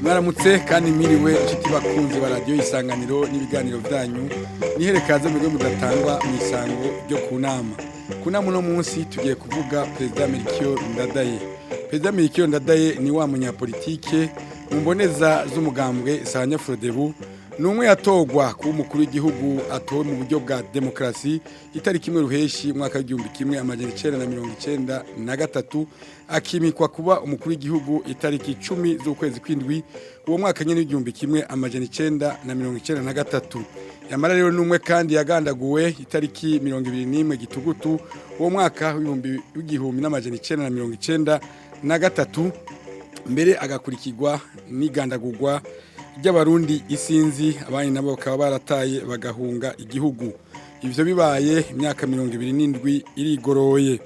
Mwaramutse kandi mwiriwe inshuti bakunzi ba radiyo Isanganiro n'ibiganiro byanyu. Niherekaze mugwe mudatangwa mu isango ryo ku nama. Ku nama uno munsi tugiye kuvuga Perezida Melchior Ndadaye. Perezida Melchior Ndadaye ni wa munyapolitike mu mboneza z'umugambwe Sahanya Frodebu, ni umwe yatogwa kuba umukuru w'igihugu atowe mu buryo bwa demokarasi itariki 1 ruheshi umwaka w'1993, akimikwa kuba umukuru w'igihugu itariki 10 z'ukwezi kw'indwi uwo mwaka nyene w'1993. Yamara rero n'umwe kandi yagandaguwe itariki 21 gitugutu uwo mwaka w'1993, mbere agakurikirwa n'igandagurwa ry'abarundi isinzi, abandi nabo bakaba barataye bagahunga igihugu. Ivyo bibaye imyaka 27 irigoroye.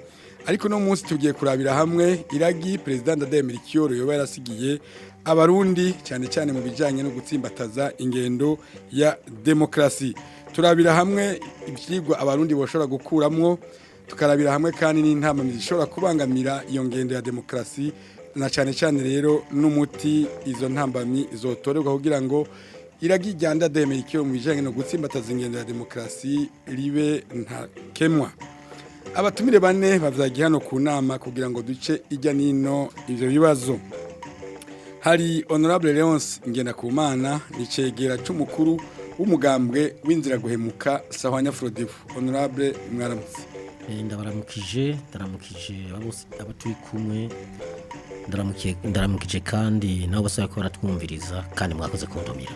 Ariko no munsi tugiye kurabira hamwe iragi Perezida Ndadaye Melchior yoba yarasigiye abarundi, cyane cyane mu bijanye no gutsimbataza ingendo ya demokrasi. Turabira hamwe ivyigwa abarundi boshobora gukuramwo, tukarabira hamwe kandi n'intambamyi zishobora kubangamira iyo ngendo ya demokrasi, na cyane cyane rero n'umuti izo ntambamyi zotorerwa kugira ngo iragi rya Ndadaye Melchior mu bijanye no gutsimbataza ingendo ya demokrasi ribe ntakemwa. Abatumire bane bavyagiye hano ku nama kugira ngo duce ijya nino ivyo bibazo. Hari Honorable Leonce Ngendakumana, ni cegera c'umukuru w'umugambwe w'inzira guhemuka Sahwanya Frodebu. Honorable, mwaramutse. Ndabaramukije, ndaramukije abo bose abo turi kumwe, ndaramukije kandi nabo bose bariko baratwumviriza, kandi mwakoze kuntumira.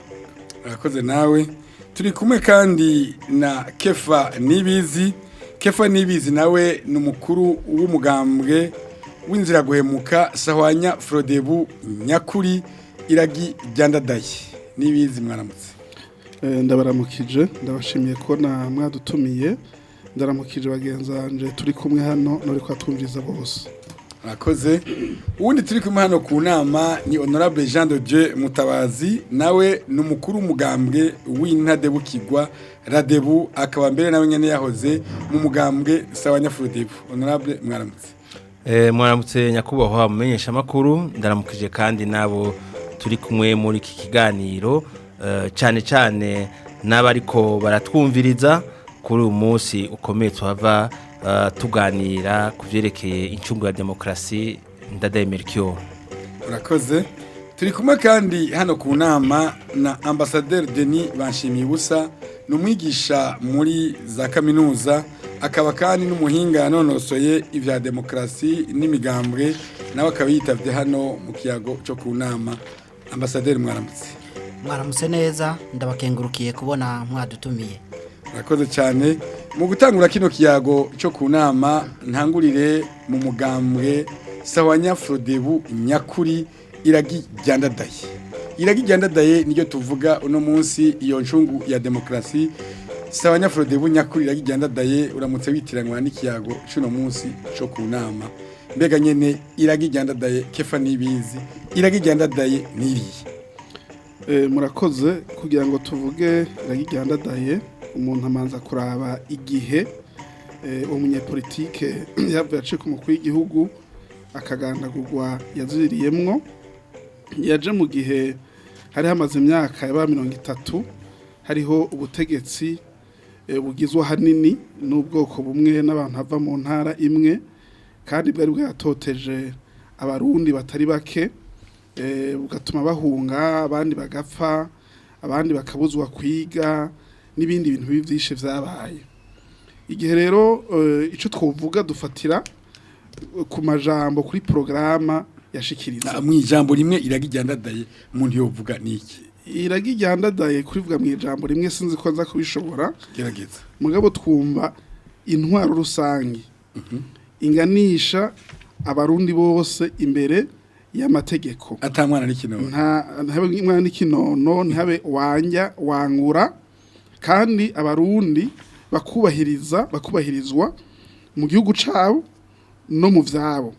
Urakoze nawe. Turi kumwe kandi na Kefa Nibizi. Kefa Nibizi nawe ni umukuru w'umugambwe w'inzira guhemuka Sahwanya Frodebu nyakuri iragi ryandadaye. Nibizi, mwaramutse. Ndabaramukije, ndabashimiye ko na mwadutumiye. Ndaramukije bagenzanje turi kumwe hano nuri kwatwumviriza bose. Murakoze. Uwundi turi kumwe hano ku nama ni Honorable Jean de Dieu Mutabazi, nawe ni umukuru w'umugambwe w'intadebukirwa Radebu, akaba mbere nawe nyene yahoze mu mugambwe Sahwanya Frodebu. Honorable, mwaramutse. Mwaramutse nyakubahwa mumenyesha makuru, ndaramukije kandi nabo turi kumwe muri iki kiganiro, cyane cyane n'abariko baratwumviriza kuri uyu munsi ukomeye tuhava tuganira ku vyerekeye incungu ya demokrasi Ndadaye Melchior. Urakoze. Turi kumwe kandi hano ku nama na Ambassadeur Denis Banshimiye, ni umwigisha muri za kaminuza, akaba kandi n'umuhinga yanonosoye ivya demokarasi n'imigambwe, nawe akaba yitavye hano mu kiyago cyo ku nama. Ambassadeur, mwaramutse. Mwaramutse neza, ndabakengurukiye kubona mwadutumiye. Murakoze cyane. Mu gutangura kino kiyago cyo ku nama, ntangurire mu mugambwe Sahwanya Frodebu nyakuri iragi ryandadaye. Iragi ryandadaye niryo tuvuga uno munsi, iyo ncungu ya demokrasi Sahwanya Frodebu nyakuri iragi ryandadaye uramutse witiranwa n'ikiyago cy'uno munsi cyo ku nama. Mbega nyene iragi ryandadaye, Kefa Nibizi, iragi ryandadaye niriye? Murakoze. Kugira ngo tuvuge iragi ryandadaye, umuntu amanza kuraba igihe uwo munyepolitike yavuye acika umukuru w'igihugu akagandagurwa yaziriyemwo. Yaje mu gihe hari hamaze imyaka yaba 30 hariho ubutegetsi bugizwe ahanini n'ubwoko bumwe n'abantu bava mu ntara imwe, kandi bwari bwatoteje abarundi batari bake, bugatuma bahunga, abandi bagapfa, abandi bakabuzwa kwiga n'ibindi bintu bibi vyinshi vyabaye. Igihe rero ico twovuga, dufatira ku majambo, kuri porogaramu yashikiriza. Mu ijambo rimwe, iragi ryandadaye umuntu yovuga niki? Iragi ryandadaye, kurivuga mu ijambo rimwe sinzi ko nza kubishobora. Gerageza. Mugabo twumva intwaro rusange inganisha abarundi bose imbere y'amategeko. Ata mwana n'ikinono. Ntabe umwana n'ikinono, ntihabe wanja wangura, kandi abarundi bakubahiriza, bakubahirizwa mu gihugu cabo no mu vyabo.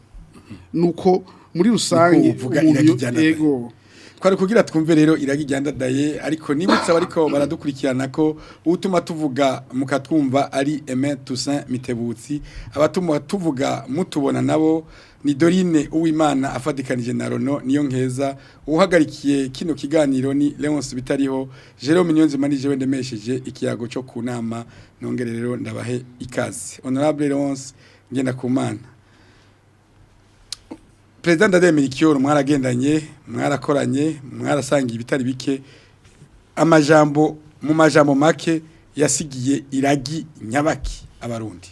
Nuko muri rusange Niko uvuga umuntu iragi ryandadaye. Ego. Twari kugira twumve rero iragi ryandadaye, ariko nibutse abariko baradukurikirana ko utuma tuvuga mukatwumva ari Aimé Toussaint Mitebutsi, abatuma tuvuga mutubona nabo Ni Dorine Uwimana afatikanije na Rono niyo nkeza. Uhagarikiye kino kiganiro ni Leonce Bitariho. Jerome Niyonzima ni jewe ndemesheje ikiyago cyo ku nama. Nongere rero ndabahe ikaze. Honorable Leonce Ngendakumana, President Ndadaye Melchior, mwaragendanye, mwarakoranye, mwarasangiye ibitari bike. Amajambo, mu majambo make, yasigiye iragi nyabaki abarundi?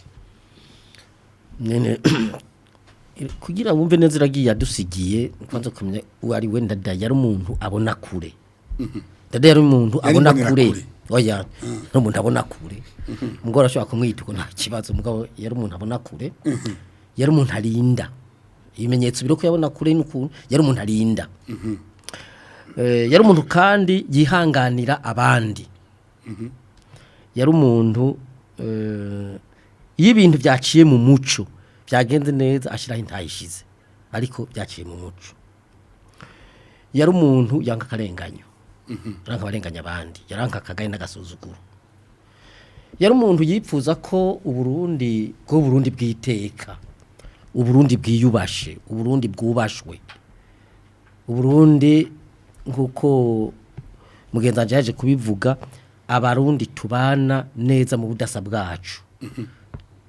Nyene kugira wumve neza iragiye yadusigiye, kwanza kumenya uwo ari we. Ndadaye yari umuntu abona kure. Ndadaye yari umuntu Yari abona imbonera kure. kure. Oya, yari umuntu abona kure. Mugabo arashobora kumwita uko, nta kibazo, mugabo yari umuntu abona kure. Yari umuntu arinda ibimenyetso biri ko yabona kure n'ukuntu yari umuntu arinda. Yari umuntu kandi yihanganira abandi. Yari umuntu iyo ibintu byaciye mu muco, byagenze neza, ashyiraho intayishize, ariko byaciye mu muco. Yari umuntu yanga akarenganyo, yaranka abarenganya abandi, yaranka akagaye n'agasuzuguro. Yari umuntu yipfuza ko Uburundi bwo Burundi bwiteka, Uburundi bwiyubashe, Uburundi bwubashwe, Uburundi nkuko mugenzi wanje yaje kubivuga, Abarundi tubana neza mu budasa bwacu,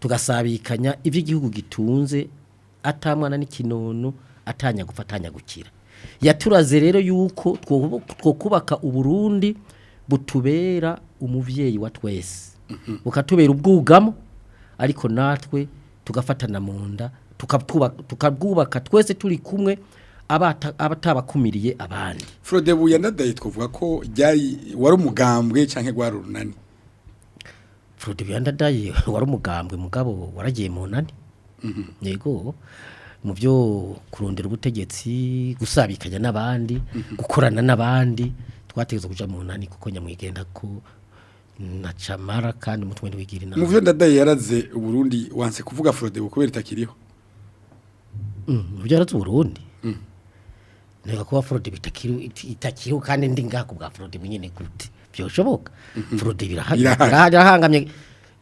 tugasabikanya ibyo igihugu gitunze, atamwana n'ikinono, atanya gupfa, atanya gukira. Yaturaze rero yuko twokubaka Uburundi butubera umuvyeyi wa twese, bukatubera ubwugamo, ariko natwe tugafatana mu nda, tukabwubaka twese turi kumwe, abatabakumiriye abandi. Frodebu ya Ndadaye twavuga ko ryari wari umugambwe canke rwari urunani? Frodebu ya Ndadaye wari umugambwe, mugabo waragiye mu nani, yego, mu byo kurondera ubutegetsi, gusabikanya n'abandi, gukorana n'abandi, twategetswe kuja mu nani, kuko nyamwigenda ko na camara kandi umutwe ntiwigira inama. Mu vyo Ndadaye yaraze Uburundi, wanse kuvuga Frodebu kubera itakiriho? Mu byo yaraze Uburundi, nega kuba Frodebu itakiriho kandi ndi ngaha ku bwa Frodebu nyene, gute byoshoboka? Frodebu Irahari. irahangamye.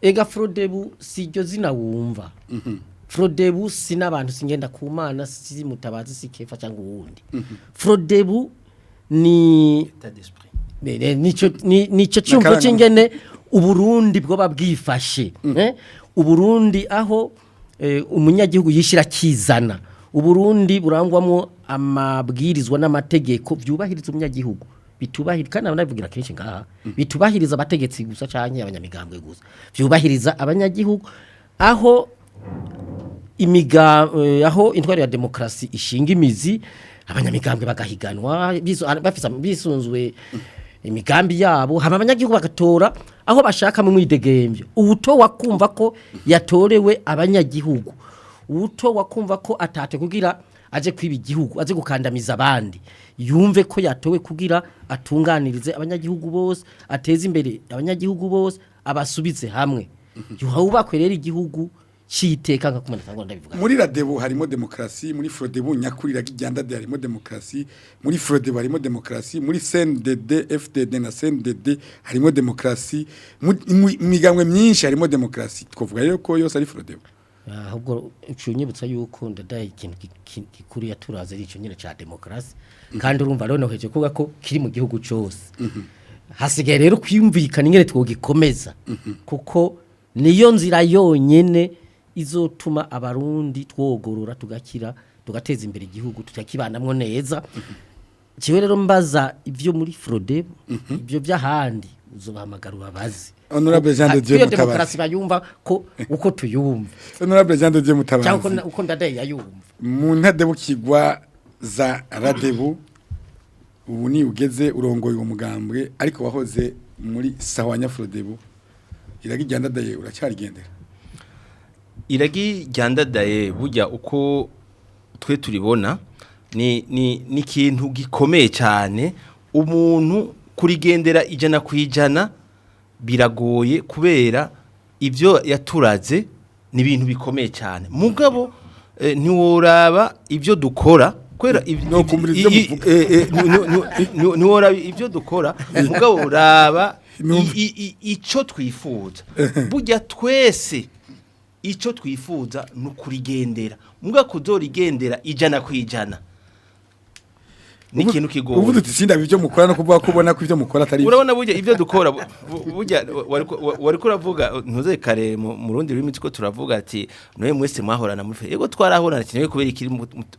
Ega Frodebu si iryo zina wumva. Frodebu si n'abantu, si Ngendakumana, si Mutabazi, si Kefa cyangwa uwundi. Frodebu ni État d'esprit. Nico cyumvo Nakaranga- c'ingene Uburundi bwoba bwifashe, eh? Uburundi aho umunyagihugu yishira kizana, Uburundi burangwamwo amabwirizwa n'amategeko vyubahiriza umunyagihugu, bitubahiriza kandi abanabivugira kenshi ngaha, bitubahiriza abategetsi gusa canke abanyamigambwe gusa, vyubahiriza abanyagihugu, aho aho intwaro ya demokarasi ishinga imizi, abanyamigambwe bagahiganwa bisunzwe imigambi yabo, hama abanyagihugu bagatora aho bashaka mu mwidegemvyo. Uwutowa kumva ko yatorewe abanyagihugu, uwutowa kumva ko atate kugira aje kwiba igihugu, aje gukandamiza abandi, yumve ko yatowe kugira atunganirize abanyagihugu bose, ateze imbere abanyagihugu bose, abasubize hamwe, yuhubakwe rero igihugu citeka nka kumena cyangwa ndabivuga. Muri Radebu harimo demokarasi, muri Frodebu nyakuri ya Ndadaye harimo demokarasi, muri Frodebu harimo demokarasi, muri CNDD FDD na CNDD harimo demokarasi, mu migambwe myinshi harimo demokarasi. Twavuga rero ko yose ari Frodebu? Ahubwo ucunyibutsa yuko Ndadaye ikintu gikuru yaturaze ari ico nyene ca demokarasi, kandi urumva rero noheje kuvuga ko kiri mu gihugu cose. Hasigaye rero kwiyumvikana ingene twogikomeza, kuko niyo nzira yonyene izotuma Abarundi twogorora, tugakira, tugateza imbere igihugu, tukakibanamwo neza. Jewe rero mbaza ivyo muri Frode, ibyo by'ahandi uzobahamagara ubabaze. Honorable Jean de Dieu Iyo Mutabazi. demokarasi bayumva ko uko tuyumva Honorable Jean de Dieu cyangwa Mutabazi, uko Ndadaye yayumva. Mu ntadebukirwa za Radebu, ubu ni ugeze urongoye uwo mugambwe, ariko wahoze muri Sahwanya Frodebu. Iragi rya Ndadaye uracyarigendera? Iragi rya Ndadaye, burya uko twe turibona, ni ikintu gikomeye cyane. Umuntu kurigendera 100% biragoye, kubera ibyo yaturaze ni ibintu bikomeye cyane, mugabo ntiworaba ibyo dukora kubera No kumbura ivyo muvuga. Ntiworaba ibyo dukora, mugabo uraba Numva. ico twifuza. Burya twese Icyo twifuza ni ukurigendera, muga kuzorigendera 100% ni ikintu kigoye. Uvuze uti sindabi ibyo mukora, no kuvuga ko ubona ko ibyo mukora atari byo. Urabona burya ibyo dukora burya wariko uravuga ntuze kare mu rundi rurimi ko turavuga ati noye mwese mwahorana muri yego twarahorana ati kubera ikiri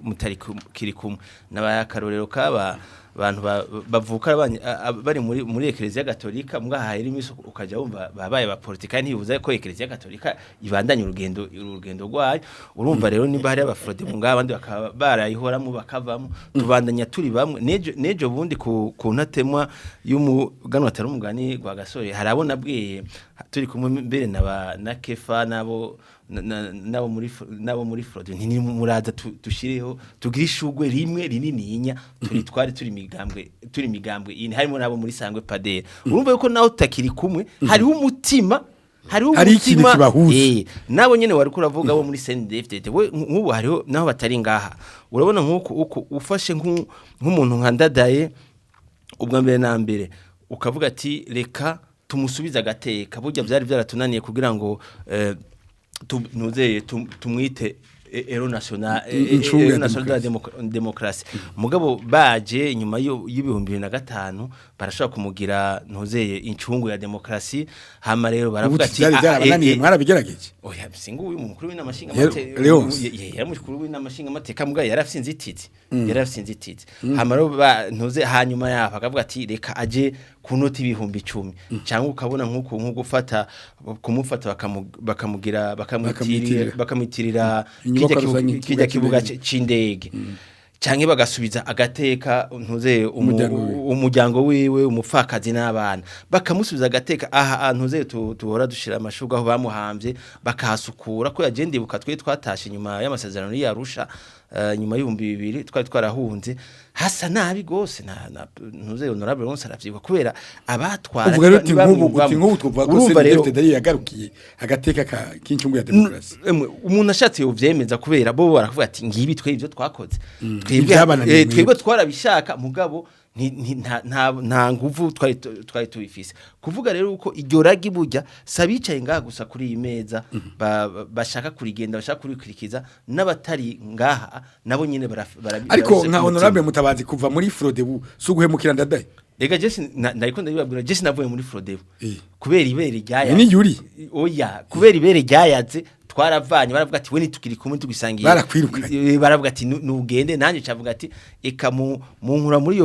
mutari kiri kumwe nabaye akarorero kaba abantu bavuka bari muri Eklezia Gatolika, mbwa hahera imisi ukaja wumva babaye ba politika, ntibibuza ko Eklezia Gatolika ibandanya urugendo rwayo. Urumva rero nimba hari abafrode mu ngaba, abandi bakaba barayihoramo bakavamo, tubandanya turi bamwe. Nejo bundi ku ntatemwa y'umuganwa atari umugani gwa gasore, harabona bwiye turi kumwe mbere na ba na Kefa nabo nabo muri Frode nti muraza dushireho tugire ishugwe rimwe rinininya turi twari turi migambwe ine, harimo nabo muri Sangwe Padere. Urumva yuko naho tutakiri kumwe hariho umutima, hariho Hari ikintu umutima. kibahuza. Nabo nyene wari kuravuga bo muri CNDD-FDD, we nk'ubu hariho naho batari ngaha. Urabona nk'uko uko ufashe nk'umuntu nka Ndadaye ubwa mbere na mbere, ukavuga ati reka tumusubize agateka, burya byari byaratunaniye kugira ngo nuzeye tumwite héros national, Incungu ya héros national de la démocratie. Mugabo baje inyuma y'2005 barashobora kumugira ntuzeye incungu ya demokarasi. Hama rero baravuga Ubu ati byari "Ah, byarabananiye, mwarabigerageje. Oya, singu uyu mukuru w'inama nshinga Leonce. Yari mukuru w'inama nshinga muga yarafise inzitizi, yarafise inzitizi. Hama rero ntuze hanyuma yaho akavuga ati reka aje ku noti 10,000, cyangwa ukabona nk'uko nko gufata kumufata bakamugira Bakamwitirira. bakamwitirira bakamwitirira Inyubakwa kijya rusange, kijya ikibuga kibuga c'indege. c'indege, canke bagasubiza agateka ntuze Umuryango wiwe. Umuryango wiwe, umupfakazi n'abana, bakamusubiza agateka. Aha ntuze tuhora dushira amashurwe aho bamuhamvye, bakahasukura ko yagende. Ibuka twe twatashe nyuma y'amasezerano y'Arusha, nyuma y'2000 twari twarahunze, hasa nabi gose na ntuze honorable Ronse aravyibuka kubera abatwara Uvuga rero uti nk'ubu uti ntibamwumvamwo. nk'ubu twovuga ko Urumva rero CNDD-FDD yagarukiye agateka k'incungu ya demokarasi. Emwe, umuntu ashatse yovyemeza kubera bo barakuvuga ati ngibi twe ivyo twakoze twebwe Ivyabananiye mwebwe. Twebwe twarabishaka, mugabo nta nguvu twari tubifise. Kuvuga rero uko iryo ragi burya sabicaye ngaha gusa kuri iyi meza bashaka kurigenda, bashaka kurikurikiza, n'abatari ngaha nabo nyene Ariko barabifise nka ku mutima. honorable Mutabazi, kuva muri Frodebu si uguhemukira Ndadaye? Ega Jesse nariko ndabibabwira, Jesse navuye muri Frodebu kubera ibere ryayaze. Ni yuri. Oya, kubera ibere ryayaze twaravanye, baravuga ati we nitukiri kumwe tugisangiye. Barakwirukanye. Baravuga ati nugende, nanjye cavuga ati eka mu nkura muri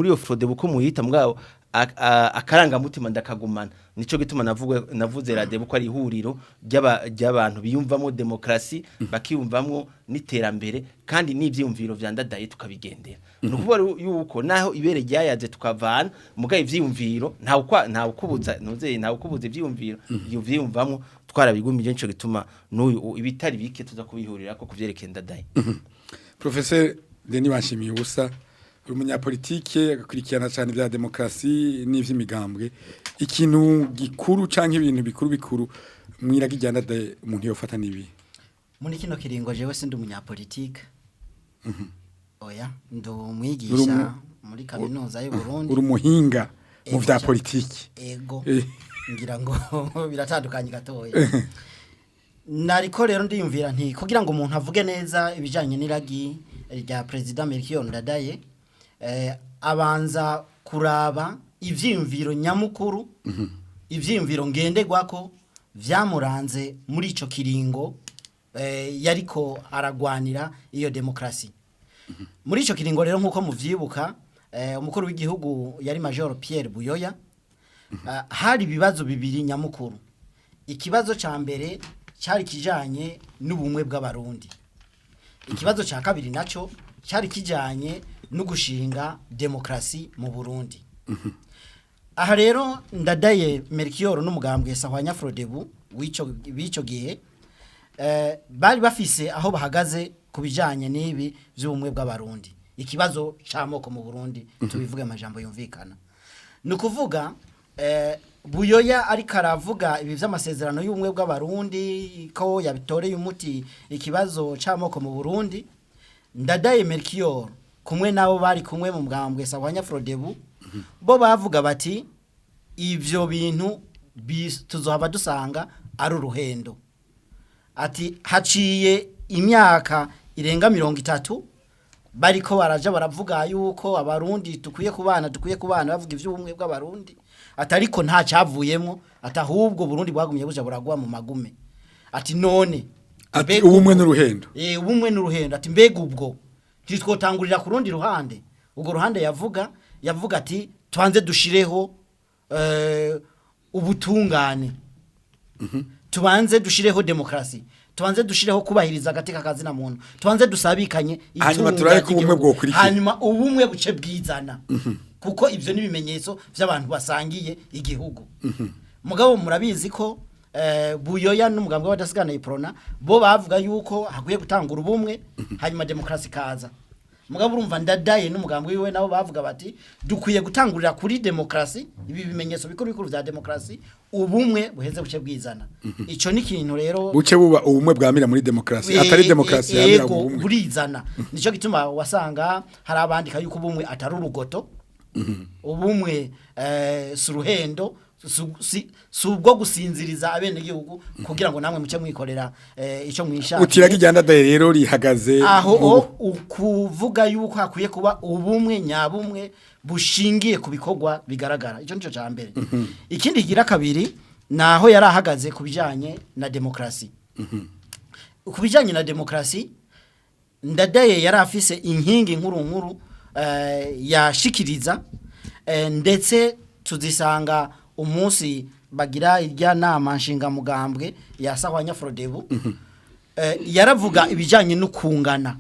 iyo Frodebu ko muyita mugabo akarangamutima ndakagumana. Nico gituma navuga navuze Radebu ko ari ihuriro ry'abantu biyumvamo demokrasi, bakiyumvamwo n'iterambere kandi n'ivyiyumviro vya Ndadaye tukabigendera. Ni ukuvuga rero yuko naho ibere ryayaze tukavana, muga ivyiyumviro ntawe ukubuza ntuze ntawe ukubuza ivyiyumviro iyo vyiyumvamwo twarabigumije. Nico gituma n'uyu ibitari bike tuza kubihurira ko kuvyerekeye Ndadaye. Professeur Denis Banshimiye ubusa, uri umunyapolitike agakurikirana cyane ibya demokarasi n'ivy'imigambwe. Ikintu gikuru canke ibintu bikuru bikuru mwiragi rya Ndadaye umuntu yofata nibi? Muri kino kiringo jewe sindi umunyapolitike, oya, ndi Uri umwigisha muri kaminuza y'u Burundi. Uri umuhinga mu Ego vya politiki. Ego. Eh. Ngira ngo biratandukanye gatoya. Nariko rero ndiyumvira nti kugira ngo umuntu avuge neza ibijanye n'iragi rya President Melchior Ndadaye, abanza kuraba ivyiyumviro nyamukuru, ivyiyumviro ngenderwako vyamuranze muri ico kiringo yariko aragwanira iyo demokrasi. Muri ico kiringo rero, nkuko muvyibuka, umukuru w'igihugu yari Major Pierre Buyoya. Hari ibibazo bibiri nyamukuru. Ikibazo ca mbere cyari kijanye n'ubumwe bw'abarundi, ikibazo ca kabiri naco cyari kijanye no gushinga demokrasi mu Burundi. Aha rero Ndadaye Melchior n'umugambwe Sahwanya Frodebu w'ico gihe bari bafise aho bahagaze ku bijanye n'ibi by'ubumwe bw'abarundi, ikibazo c'amoko mu Burundi, tubivuge amajambo yumvikana. Ni ukuvuga Buyoya ariko aravuga ibi vy'amasezerano y'ubumwe bw'abarundi ko yabitoreye umuti ikibazo c'amoko mu Burundi, Ndadaye Melchior kumwe nabo bari kumwe mu mugambwe Sahwanya Frodebu bo bavuga bati ivyo bintu tuzohava dusanga ari uruhendo. Ati haciye imyaka irenga 30 bariko baraja baravuga yuko Abarundi dukwiye kubana, dukwiye kubana, bavuga ivy'ubumwe bw'Abarundi, atariko nta cyavuyemo, atahubwo Burundi bwagumye buja buragwa mu magume. Ati none Ati mbega ubumwe n'uruhendo. Ubumwe n'uruhendo. Ati mbega ubwo ntitwotangurira ku rundi ruhande? Ubwo ruhande yavuga ati tubanze dushireho ubutungane, tubanze dushireho demokrasi, tubanze dushireho kubahiriza agateka kazina muntu, tubanze dusabikanye Hanyuma itunga turabe ko ubumwe ry'igihugu. bwokurikira. Hanyuma ubumwe buce bwizana, kuko ivyo ni ibimenyetso vy'abantu basangiye igihugu. Mugabo murabizi ko Buyoya n'umugambwe w'Abadasigana Iprona bo bavuga yuko hakwiye gutangura ubumwe, hanyuma demokrasi kaza. Mugabo urumva Ndadaye n'umugambwe wiwe nabo bavuga bati dukwiye gutangurira kuri demokrasi, ibi bimenyetso bikuru bikuru vya demokrasi, ubumwe buheze buce bwizana. Ico ni ikintu rero Buce buba ubumwe bwamira muri demokrasi, atari demokrasi yamira Yego, ubumwe. Burizana. Nico gituma wasanga hari abandika yuko ubumwe atari urugoto, ubumwe si uruhendo, si ubwo gusinziriza abenegihugu kugira ngo namwe muce mwikorera ico mwishakiye. Uti iragi rya Ndadaye rero rihagaze Aho ukuvuga yuko hakwiye kuba ubumwe nyabumwe bushingiye ku bikorwa bigaragara, icyo nico cya mbere. Ikindi kigira kabiri, naho yari ahagaze ku bijanye na demokrasi. Ku bijanye na demokrasi, Ndadaye yari afise inkingi nkuru nkuru yashikiriza, ndetse tuzisanga umunsi bagira irya nama nshingamugambwe ya Sahwanya Frodebu. Yaravuga ibijanye no kungana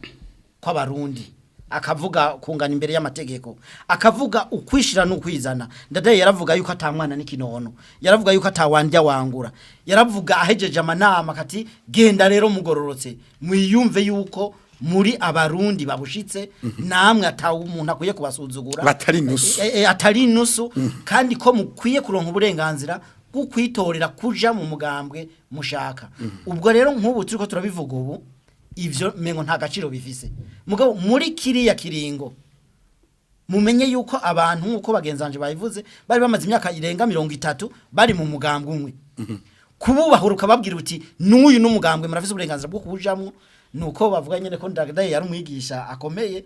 kw'Abarundi, akavuga kungana imbere y'amategeko, akavuga ukwishira n'ukwizana. Ndadaye yaravuga yuko atamwana n'ikinono, yaravuga yuko atawandya wangura. Yaravuga ahejeje amanama kati genda rero mugororotse, mwiyumve yuko muri Abarundi babushitse, namwe atawe umuntu akwiye kubasuzugura. Batari inusu. Atari inusu, kandi ko mukwiye kuronka uburenganzira bwo kwitorera kuja mu mugambwe mushaka. Ubwo rero nk'ubu turiko turabivuga ubu, ivyo mengo nta gaciro bifise. Mugabo muri kiriya kiringo, mumenye yuko abantu, nk'uko bagenzanje babivuze, bari bamaze imyaka irenga 30 bari mu mugambwe umwe. Kububahura ukababwira uti n'uyu n'umugambwe murafise uburenganzira bwo kuwujamwo, nuko bavuga nyene ko Ndadaye yari umwigisha akomeye,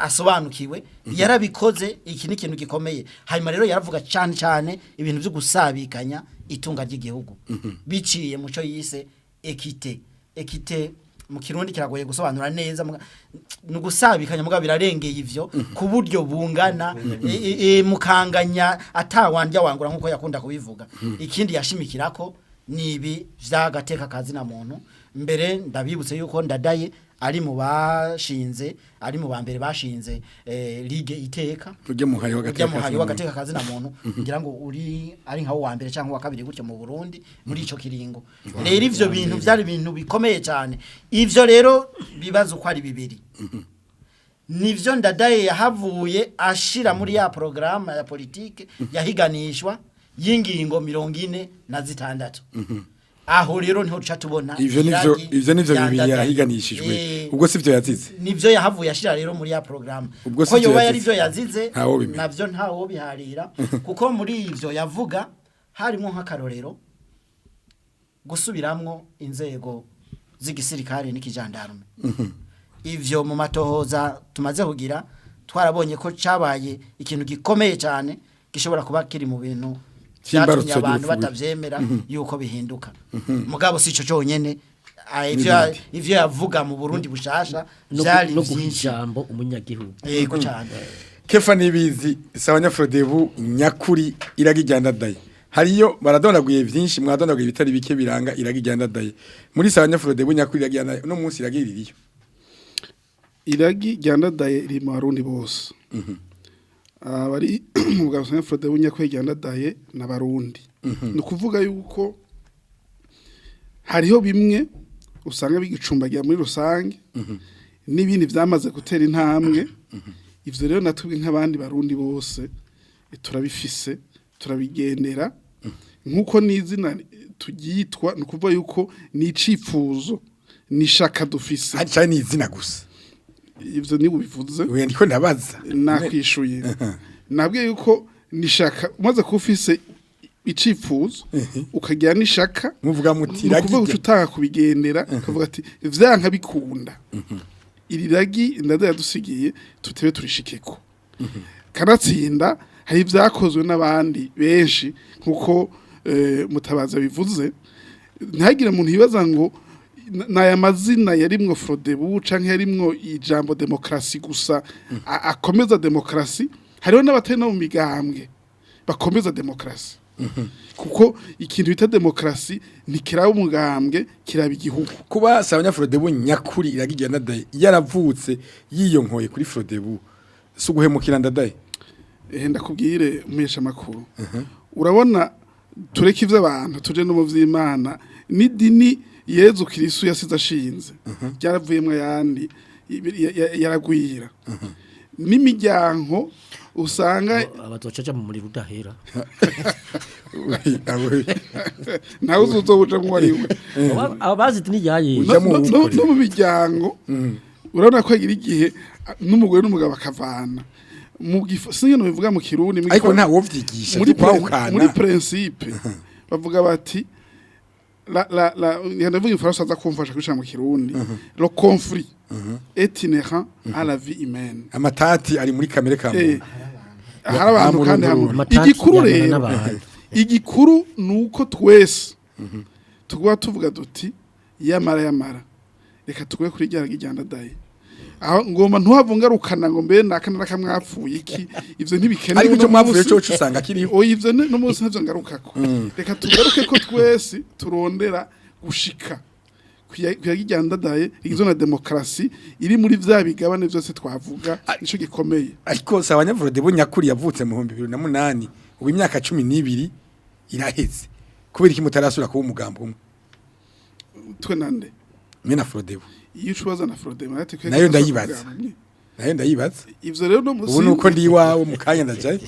asobanukiwe, yarabikoze. Iki ni ikintu gikomeye. Hanyuma rero yaravuga cyane cyane ibintu byo gusabikanya itunga ry'igihugu biciye muco yise équité. Équité mu Kirundi kiragoye gusobanura neza, ni ugusabikanya, mugabo birarengeye ivyo, ku buryo bungana, mukanganya atawandya wangura, nkuko yakunda kubivuga. Ikindi yashimikirako ni ibi vy'agateka kazina muntu. Mbere ndabibutse yuko Ndadaye ari mu bashinze, ari mu ba mbere bashinze Ligue Iteka. Ujya muhari Ujya w'agateka muhari kazina w'agateka kazina muntu, ngira ngo uri ari nka wa mbere cyangwa wa kabiri gutyo mu Burundi muri ico kiringo. Rero ivyo bintu vyari ibintu bikomeye cyane. Ivyo rero bibazo uko ari bibiri nivyo Ndadaye yahavuye ashira muri ya programme ya politike yahiganishwa y'ingingo 46. Aho rero niho duca tubona Ivyo nivyo iragi ivyo nivyo rya bibiri Ndadaye. yahiganishijwe. Ubwo sivyo yazize? Nivyo yahavuye ashira rero muri ya programme. Ubwo Ko sivyo yoba yari yazize. ivyo yazize, Ntawo bimenya. navyo ntawo biharira, kuko muri ivyo yavuga harimo nk'akarorero gusubiramwo inzego z'igisirikare n'ikijandarume. Ivyo mu matohoza tumaze kugira twarabonye ko cabaye ikintu gikomeye cyane, gishobora kuba kiri mu bintu C'imbarutso vyatumye abantu y'urupfu. batavyemera yuko bihinduka. Mugabo sico conyene, N'ibindi. ivyo yavuga mu Burundi bushasha No vyari no guha vyinshi. ijambo umunyagihugu. Yego cyane. Kefa Nibizi, Sawanya Frodebu nyakuri, iragi rya Ndadaye hariyo baradondaguye vyinshi, mwadondaguye ibitari bike biranga iragi rya Ndadaye. Muri Sawanya Frodebu nyakuri, iragi rya Ndadaye no munsi iragi ririyo? Iragi rya Ndadaye riri mu Barundi bose. Abari mu bwa Sawanya Frodebu nyakuri rya Ndadaye n'Abarundi, ni ukuvuga yuko hariho bimwe usanga bigicumbagira muri rusange n'ibindi byamaze gutera intambwe. Ivyo rero natwe nk'abandi Barundi bose turabifise, turabigendera, nk'uko n'izina turyitwa. Ni ukuvuga yuko ni icifuzo, ni ishaka dufise. Cyane ni izina gusa? Ivyo niba ubivuze. Oya, ndiko ndabaza. Nakwishuye, nabwiye yuko nishaka umaze kuba ufise icifuzo, ukagira n'ishaka, Muvuga muti ni ukuvuga uca iragi utanga kubigendera, ukavuga ati vyanka bikunda, iri ragi Ndadaye yadusigiye tutebe turishikeko. Kanatsinda hari ibyakozwe n'abandi benshi, nkuko Mutabaza bivuze. Ntihagire umuntu yibaza ngo n'aya mazina yarimwo Frodebu canke yarimwo ijambo demokrasi gusa akomeza demokrasi. Hariho n'abatari no mu migambwe bakomeza demokrasi, kuko ikintu bita demokrasi ntikiraba umugambwe, kiraba igihugu. Kuba Sawanya Frodebu nyakuri, iragi rya Ndadaye, yaravutse yiyonkoye kuri Frodebu, si uguhemukira Ndadaye? Ehe, ndakubwire umuhesha makuru, urabona, tureke ivy'abantu tuje no mu vy'Imana n'idini. Yezu Kristo yasize ashinze ryaravuyemwo ayandi, yaragwira n'imiryango usanga. Abazocaja mu muriro udahera. Ntawe uzuzowujamwo ari we. Aba bazi idini rya Yezu. Uja mu wukore. No mu miryango urabona ko hagira igihe n'umugore n'umugabo bakavana mu sinzi bivuga mu Kirundi mu Ariko nta wovyigisha kwahukana. Muri principe bavuga bati la la la, ndavuga ifaransa, aza kumfasha kubishira mu Kirundi: le conflit est inhérent à la vie humaine. Amatati ari muri kamere ka muntu. Hari abantu kandi hamwe. Amatati Igikuru yamana rero, n'abantu. igikuru nuko twese tuguba tuvuga duti yamara yamara, reka tuguye kuri rya rya Ndadaye. Aho ngomba ntuhavungarukana ngo mbe naka naka mwapfuye iki, ivyo ntibikenewe. Ariko icyo Uno mwapfuye munsi. cyo usanga kiriho. Oya, ivyo no munsi ntavyo ngarukako. Reka tugaruke ko twese turondera gushika kuya Ndadaye igizwe na demokarasi iri muri vya bigabane vyose twavuga. Nico gikomeye. Ariko Sawanya Frodebu nyakuri yavutse mu 2008, ubu imyaka 12 iraheze. Kubera iki mutarasura kuba umugambo umwe? Twe nande? Mwe na Frodebu. Iyo ucubaza na Frodema ati Nayo ndayibaza. Nayo ndayibaza. Ivyo rero no Ubu nuko ndi iwawe, mu kanya ndajayo.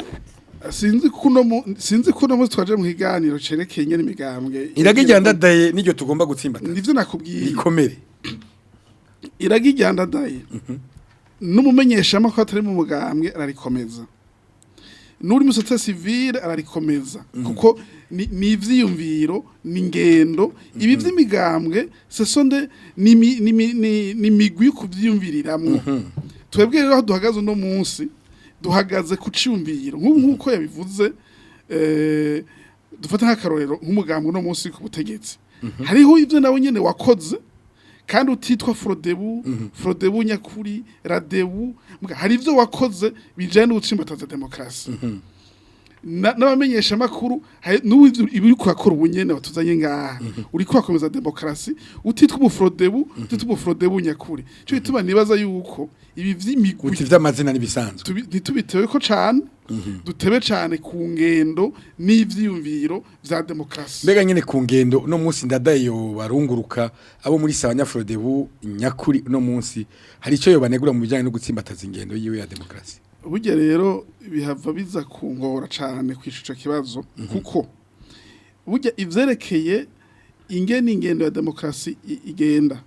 Sinzi ko uno munsi twaje mu kiganiro cerekeye ingene imigambwe Iragi rya Ndadaye niryo tugomba gutsimbata. Nivyo nakubwiye. Rikomere. Iragi rya Ndadaye n'umumenyeshamakuru atari mu mugambwe ararikomeza, n'uri muri société civile ararikomeza, kuko ni ivyiyumviro, ni ingendo. Ibi vy'imigambwe ce sont des ni mi- ni mi- ni ni imigwi yo kuvyiyumviriramwo. Twebwe rero aho duhagaze uno munsi, duhagaze ku ciyumviro nk'ubu, nk'uko yabivuze. Dufate nk'akarorero nk'umugambwe uno munsi ku butegetsi, hariho ivyo nawe nyene wakoze kandi utitwa Frodebu, Frodebu nyakuri, Radebu. Muga hari ivyo wakoze bijanye n'ugutsimbataza demokarasi. N'abamenyesha makuru n'ubu ivyo ibi uriko urakora ubu nyene batuzanye ngaha, uriko urakomeza demokarasi utitwa umufrodebu, utitwa umufrodebu nyakuri. Ico gituma nibaza yuko ibi vy'imigwi Uti vy'amazina n'ibisanzwe. Ntitubitewe ko cane, dutebe cane ku ngendo n'ivyiyumviro vya demokarasi. Mbega nyene ku ngendo, uno munsi Ndadaye yo barunguruka abo muri Sawanya Frodebu nyakuri, uno munsi hari ico yobanegura mu bijanye no gutsimbataza ingendo yiwe ya demokarasi? Burya rero bihava biza kungora cane kwisha ico kibazo, kuko burya ivyerekeye ingene ingendo ya demokarasi igenda,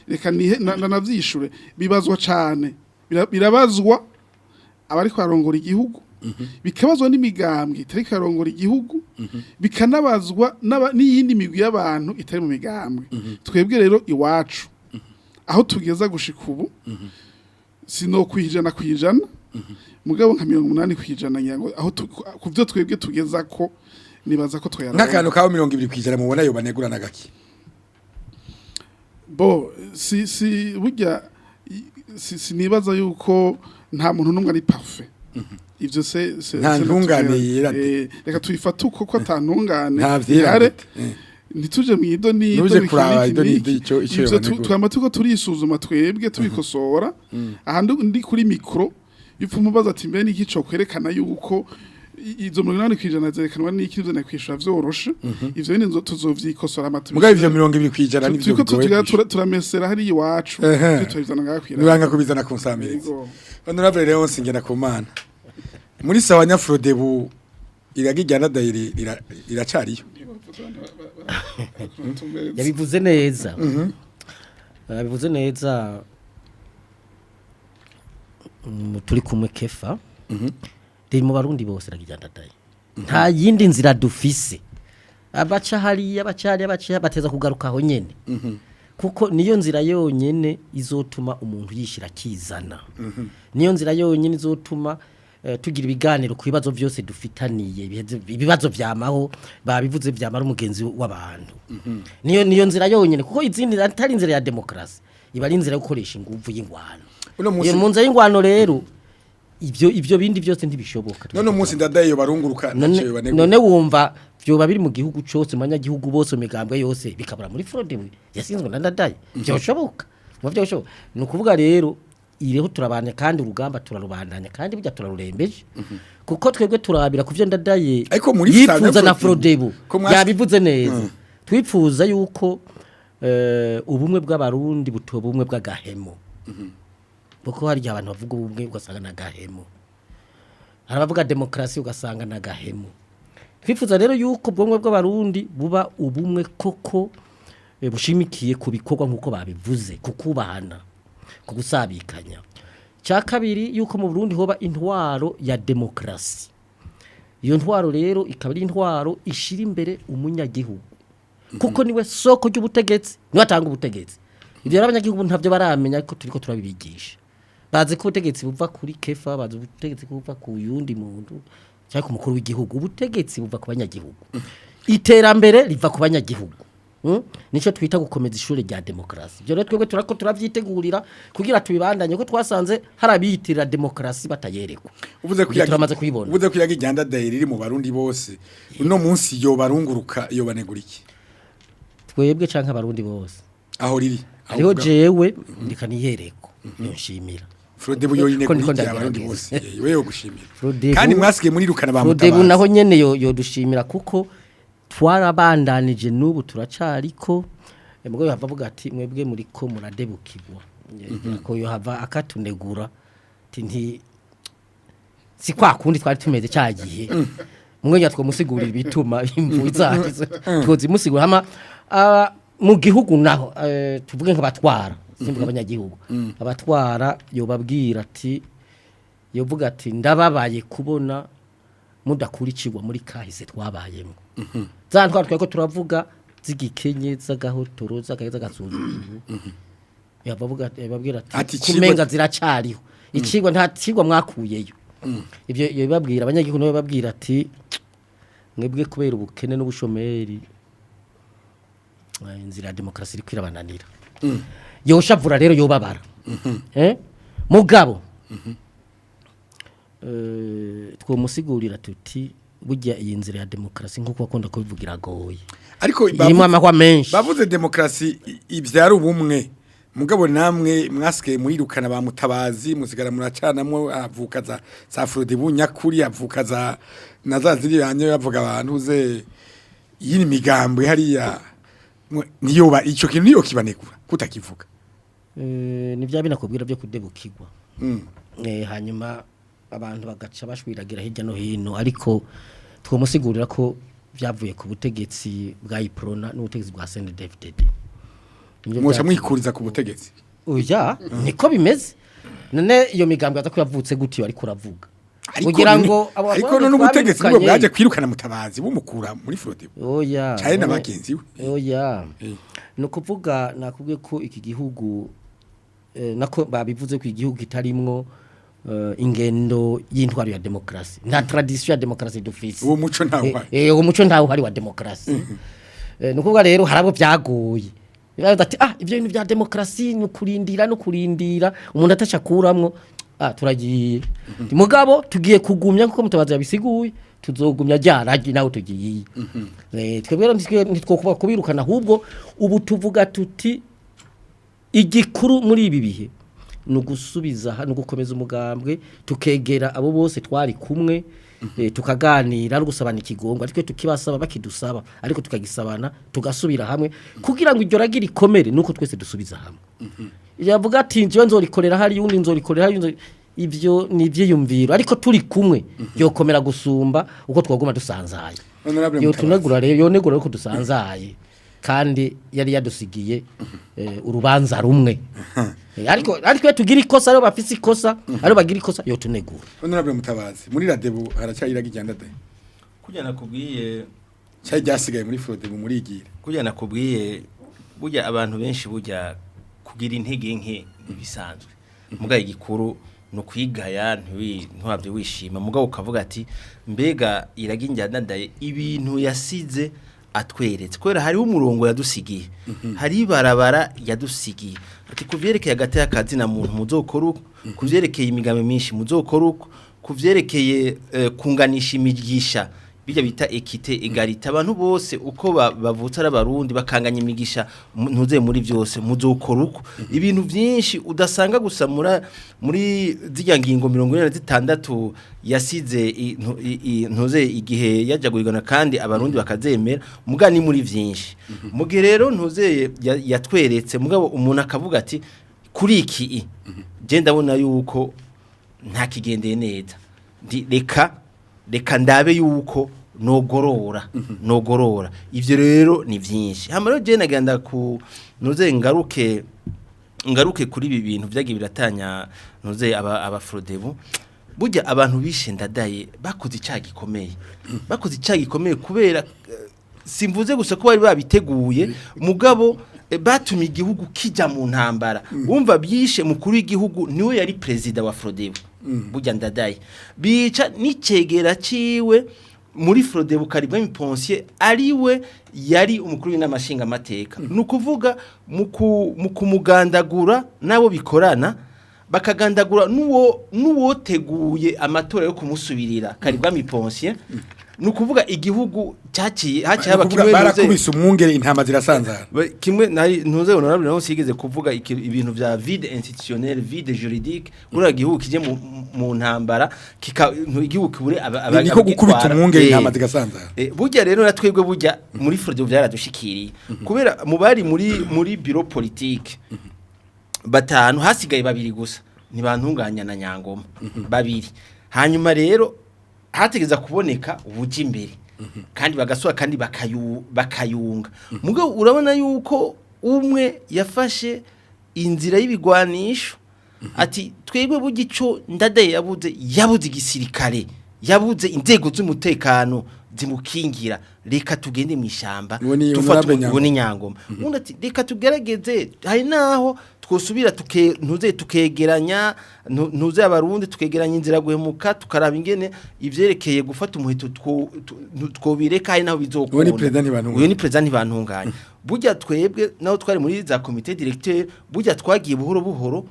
reka nihe navyishure, bibazwa cane. Birabazwa abariko barongora igihugu, bikabazwa n'imigambwe itariko irarongora igihugu, bikanabazwa n'iyindi migwi y'abantu itari mu migambwe. Twebwe rero iwacu aho tugeza gushika ubu, sino 100%, mugabo nka 80% ngira ngo aho ku byo twebwe tugeza ko nibaza ko twayaraba. Nk'akantu kawe 20% mubona yobanegura na gaki? Bo si burya si sinibaza yuko nta muntu n'umwe ari parfait. Ivyo se Nta se ntungane natubwira. yera de. Reka tuyifate uko ko ata ntungane Nta vyera ihari. de. Ntituje mu ido n'ido. Ntuje Biki kuraba n'iki ido n'ido n'iki. ico Ivyo yobanegura. twama turiko turisuzuma twebwe tubikosora. Aha ndi kuri micro, ipfa umubaza ati mbe niki co kwerekana yuko izo 80% zerekanwa n'iki, ivyo nakwishura vyoroshe. Ivyo nyene tuzovyikosora amatu. Mugabo ivyo 20% nivyo Turiko bigoye kwishyura. turamesera hariya iwacu. Tubizana ngaha kwira. Nuranga kubizana ku nsamirizi. Yego. Honorable Leonce Ngendakumana, muri Sawanya Frodebu iragi rya Ndadaye riracariyo? Yabivuze neza, yabivuze neza. Turi kumwe Kefa, riri mu Barundi bose iragi rya Ndadaye. Nta yindi nzira dufise. Abaca hariya, abaca hariya, abaca hariya, bateza kugaruka aho nyene, kuko niyo nzira yonyene izotuma umuntu yishira akizana, niyo nzira yonyene izotuma tugira ibiganiro ku bibazo byose dufitaniye. Ibibazo vyamaho, babivuze, vyamara umugenzi w'abantu. Niyo nzira yonyene, kuko izindi atari inzira ya demokarasi, iba ari inzira yo gukoresha inguvu y'ingwano. Uno munsi- Iyo mu nzira y'ingwano rero, ivyo bindi byose ntibishoboka. None umunsi Ndadaye yo barunguruka, None ntacyo yobanegura? None wumva vyoba biri mu gihugu cose, mu banyagihugu bose, mu migambwe yose, bikabura muri Frodebu yasinzwe na Ndadaye? Vyoshoboka? Ngo vyoshoboka? Ni ukuvuga rero ireho turabandanya, kandi urugamba turarubandanya, kandi burya turarurembeje, kuko twebwe turabira ku vyo Ndadaye Ariko muri yipfuza na Frodebu, Frodebu ko yabivuze neza. Twipfuza yuko ubumwe bw'Abarundi butoba ubumwe bw'agahemo, kuko hari igihe abantu bavuga ubumwe ugasanga n'agahemo, hari abavuga demokarasi ugasanga n'agahemo. Twifuza rero yuko ubumwe bw'Abarundi buba ubumwe koko, bushimikiye ku bikorwa nk'uko babivuze, ku kubahana, ku gusabikanya. Cya kabiri, yuko mu Burundi hoba intwaro ya demokarasi. Iyo ntwaro rero ikaba ari intwaro ishira imbere umunyagihugu, kuko niwe soko ry'ubutegetsi, niwe atanga ubutegetsi. Ibyo rero abanyagihugu ntabyo baramenya, ariko turiko turabibigisha. Bazi ko ubutegetsi buva kuri Kefa, bazi ubutegetsi ko buva ku yundi muntu cyangwa ku mukuru w'igihugu. Ubutegetsi buva ku banyagihugu, iterambere riva ku banyagihugu. Nico twita gukomeza ishure rya demokarasi. Ibyo rero twebwe turako turavyitegurira kugira tubibandanye, ko twasanze hari abiyitirira demokarasi batayerekwa. Uvuze ko Ibyo turamaze kubibona. Uvuze ko iragi rya Ndadaye riri mu Barundi bose, uno munsi yo barunguruka yo banegura iki? Twebwe canke Abarundi bose? Aho riri, aho Hariho uvuga- jewe ndika niyereko yonshimira. Frodebu yo Ko ndiko inegura iki Abarundi ndagerageza. bose? Wewe gushimira. Frodebu- Kandi mwasigaye murirukana ba Frodebu Mutabazi. naho nyene yodushimira, kuko twarabandanije, n'ubu turacariko. Mugabo yohava avuga ati: "Mwebwe muriko muradebukirwa." Ko yohava akatunegura ati: "Nti si kwa kundi twari tumeze cya gihe." Mwe twamusigurira ibituma imvu zagize, twozimusigura. Hama mu gihugu naho, tuvuge nk'abatwara, simvuga abanyagihugu, abatwara yobabwira ati, yovuga ati: "Ndababaye kubona mudakurikirwa muri kahise twabayemo." Za ntwaro twari ko turavuga z'igikenye, z'agahotoro, z'agasuzuguro, yabavuga, yababwira Ati ati icigwa- kumenga ziracariho icigwa, nta cigwa mwakuyeyo. Ibyo yababwira abanyagihugu, nabo babwira ati: "Mwebwe kubera ubukene n'ubushomeri, inzira ya demokarasi iri kwirabananira." Yoshavura rero, yobabara. Mugabo twomusigurira tuti: "Burya iyi nzira ya demokarasi, nk'uko bakunda kubivuga, iragoye, Ariko irimo amahwa menshi." Bavuze demokarasi ibyara ubumwe, mugabo namwe mwasigaye murirukana ba Mutabazi, musigara muracanamwo, avuka za Frodebu nyakuri, avuka za na za ziri banye bavuga abantu ze yini migambwe hariya. Niyoba ico kintu niyo kibanegura kutakivuga? Ni bya binakubwira byo kudebukirwa. Hanyuma abantu bagaca bashwiragira hirya no hino, ariko twomusigurira ko byavuye ku butegetsi bwa Iprona n'ubutegetsi bwa CNDD-FDD. Nibyo Mwoca mwikuriza ku butegetsi? Oya, niko bimeze. None iyo migambwe aza ko yavutse gutyo, ariko uravuga Ariko kugira ngo abo ariko bagore none ubutegetsi nibwo twabirukanye. bwaje kwirukana Mutabazi bumukura muri Frodebu Oya. cane na None- bagenzi we. Oya. Ni ukuvuga, nakubwiye ko iki gihugu, nako babivuze ko igihugu kitarimwo ingendo y'intwaro ya demokarasi, nta tradition ya demokarasi dufise. Uwo muco ntawo uhari. Uwo muco ntawo uhari wa demokarasi. Ni ukuvuga rero hari abo byagoye. Baravuga ati: "Ah, ibyo bintu bya demokarasi ni ukurindira no kurindira, umuntu atashakuramwo, ah, turagiye." Mugabo tugiye kugumya kuko Mutabazi yabisiguye, tuzogumya ryaragi nawe tugiye. Twebwe rero ntitwokuba kubirukana, ahubwo ubu tuvuga tuti igikuru muri ibi bihe ni ugusubiza, ni ugukomeza umugambwe, tukegera abo bose twari kumwe, tukaganira no gusabana ikigongo, ariko tukibasaba bakidusaba, ariko tukagisabana, tugasubira hamwe kugira ngo iryo ragi rikomere, nuko twese dusubiza hamwe. Yavuga ati: "Njyewe nzorikorera hari undi, nzorikorera hari undi." Ibyo ni ibyiyumviro, ariko turi kumwe yokomera gusumba uko twaguma dusanzaye. Honorable Yo Mutabazi. tunagura rero, yonegura ko dusanzaye kandi yari yadusigiye urubanza rumwe. Ariko iyo tugira ikosa, aribo bafise ikosa, aribo bagira ikosa, yo tunegura. Honorable Mutabazi, muri Radebu haracyari iragi rya Ndadaye? Kujya nakubwiye Cyari ryasigaye muri Frodebu murigira. Kujya nakubwiye, burya abantu benshi, burya kugira intege nke ntibisanzwe. Mugabo igikuru ni ukwigaya, ntiwabye wishima, mugabo ukavuga ati mbega iragi njyandadaye ibintu yasize atweretse, kubera hariho umurongo yadusigiye, hari ibarabara yadusigiye, ati ku vyerekeye hagati y'akazina muntu muzokora uko, ku vyerekeye imigambi myinshi muzokora uko, ku vyerekeye kunganisha imigisha, bijya bita équité, égalité, abantu bose uko bavutse ari abarundi bakanganya imigisha, ntuze muri byose muzokora uko. Ibintu byinshi udasanga gusa muri zirya ngingo 46 yasize ntuze igihe yajya guhigana kandi abarundi bakazemera, muga ni muri byinshi. Mu gihe rero ntuze yatweretse, mugabo umuntu akavuga ati kuri iki je ndabona yuko nta kigendeye neza. Reka ndabe yuko nogorora ivyo rero ni vyinshi. Hama rero je nagenda ku nuze ngaruke kuri ibi bintu vyagiye biratanya nuze aba Frodebu. Burya abantu bishe Ndadaye bakoze icyaha gikomeye, bakoze icyaha gikomeye kubera simvuze gusa ko bari babiteguye, mugabo batumye igihugu kijya mu ntambara. Wumva byishe mukuru w'igihugu, niwe yari perezida wa Frodebu, burya Ndadaye bica n'icegera ciwe muri Frodebu, Karibwa Ponsier, ariwe yari umukuru w'inama nshingamateka. Ni ukuvuga mu kumugandagura nabo bikorana bakagandagura n'uwoteguye amatora yo kumusubirira, Karibwa Ponsier, ni ukuvuga igihugu cyaciye haciye haba Kuvuga kimwe barakubise umwungere intama zirasanzara. Kimwe nari ntuze honorable naho sigeze kuvuga ibintu vya vide institutionnel, vide juridique, uriya gihugu kije mu ntambara kika igihugu kibure Niko gukubita abagitwara. umwungere intama zigasanzara. Burya rero na twebwe burya muri Frodebu byaradushikiriye, kubera mu bari muri bureau politique batanu hasigaye babiri gusa, ntibantunganya na Nyangoma, babiri. Hanyuma rero hategeza kuboneka ubuja imbere kandi bagasura kandi bakayunga. Mugabo urabona yuko umwe yafashe inzira y'ibigwanisho, ati twebwe burya ico Ndadaye yabuze igisirikare, yabuze inzego z'umutekano zimukingira, reka tugende mu ishamba. Uwo ni dufate Honorable Nyangoma. Uwo ni Nyangoma. Undi ati reka tugerageze, hari naho twosubira tuke ntuze tukegeranya ntuze abarundi, tukegeranya inzira guhemuka, tukaraba ingene ivyerekeye gufata umuheto twobireka, hari naho bizokunda. Uwo ni President Ntibantunganya. Uyo ni President Ntibantunganya. Burya twebwe naho twari muri za comité directeur, burya twagiye buhoro buhoro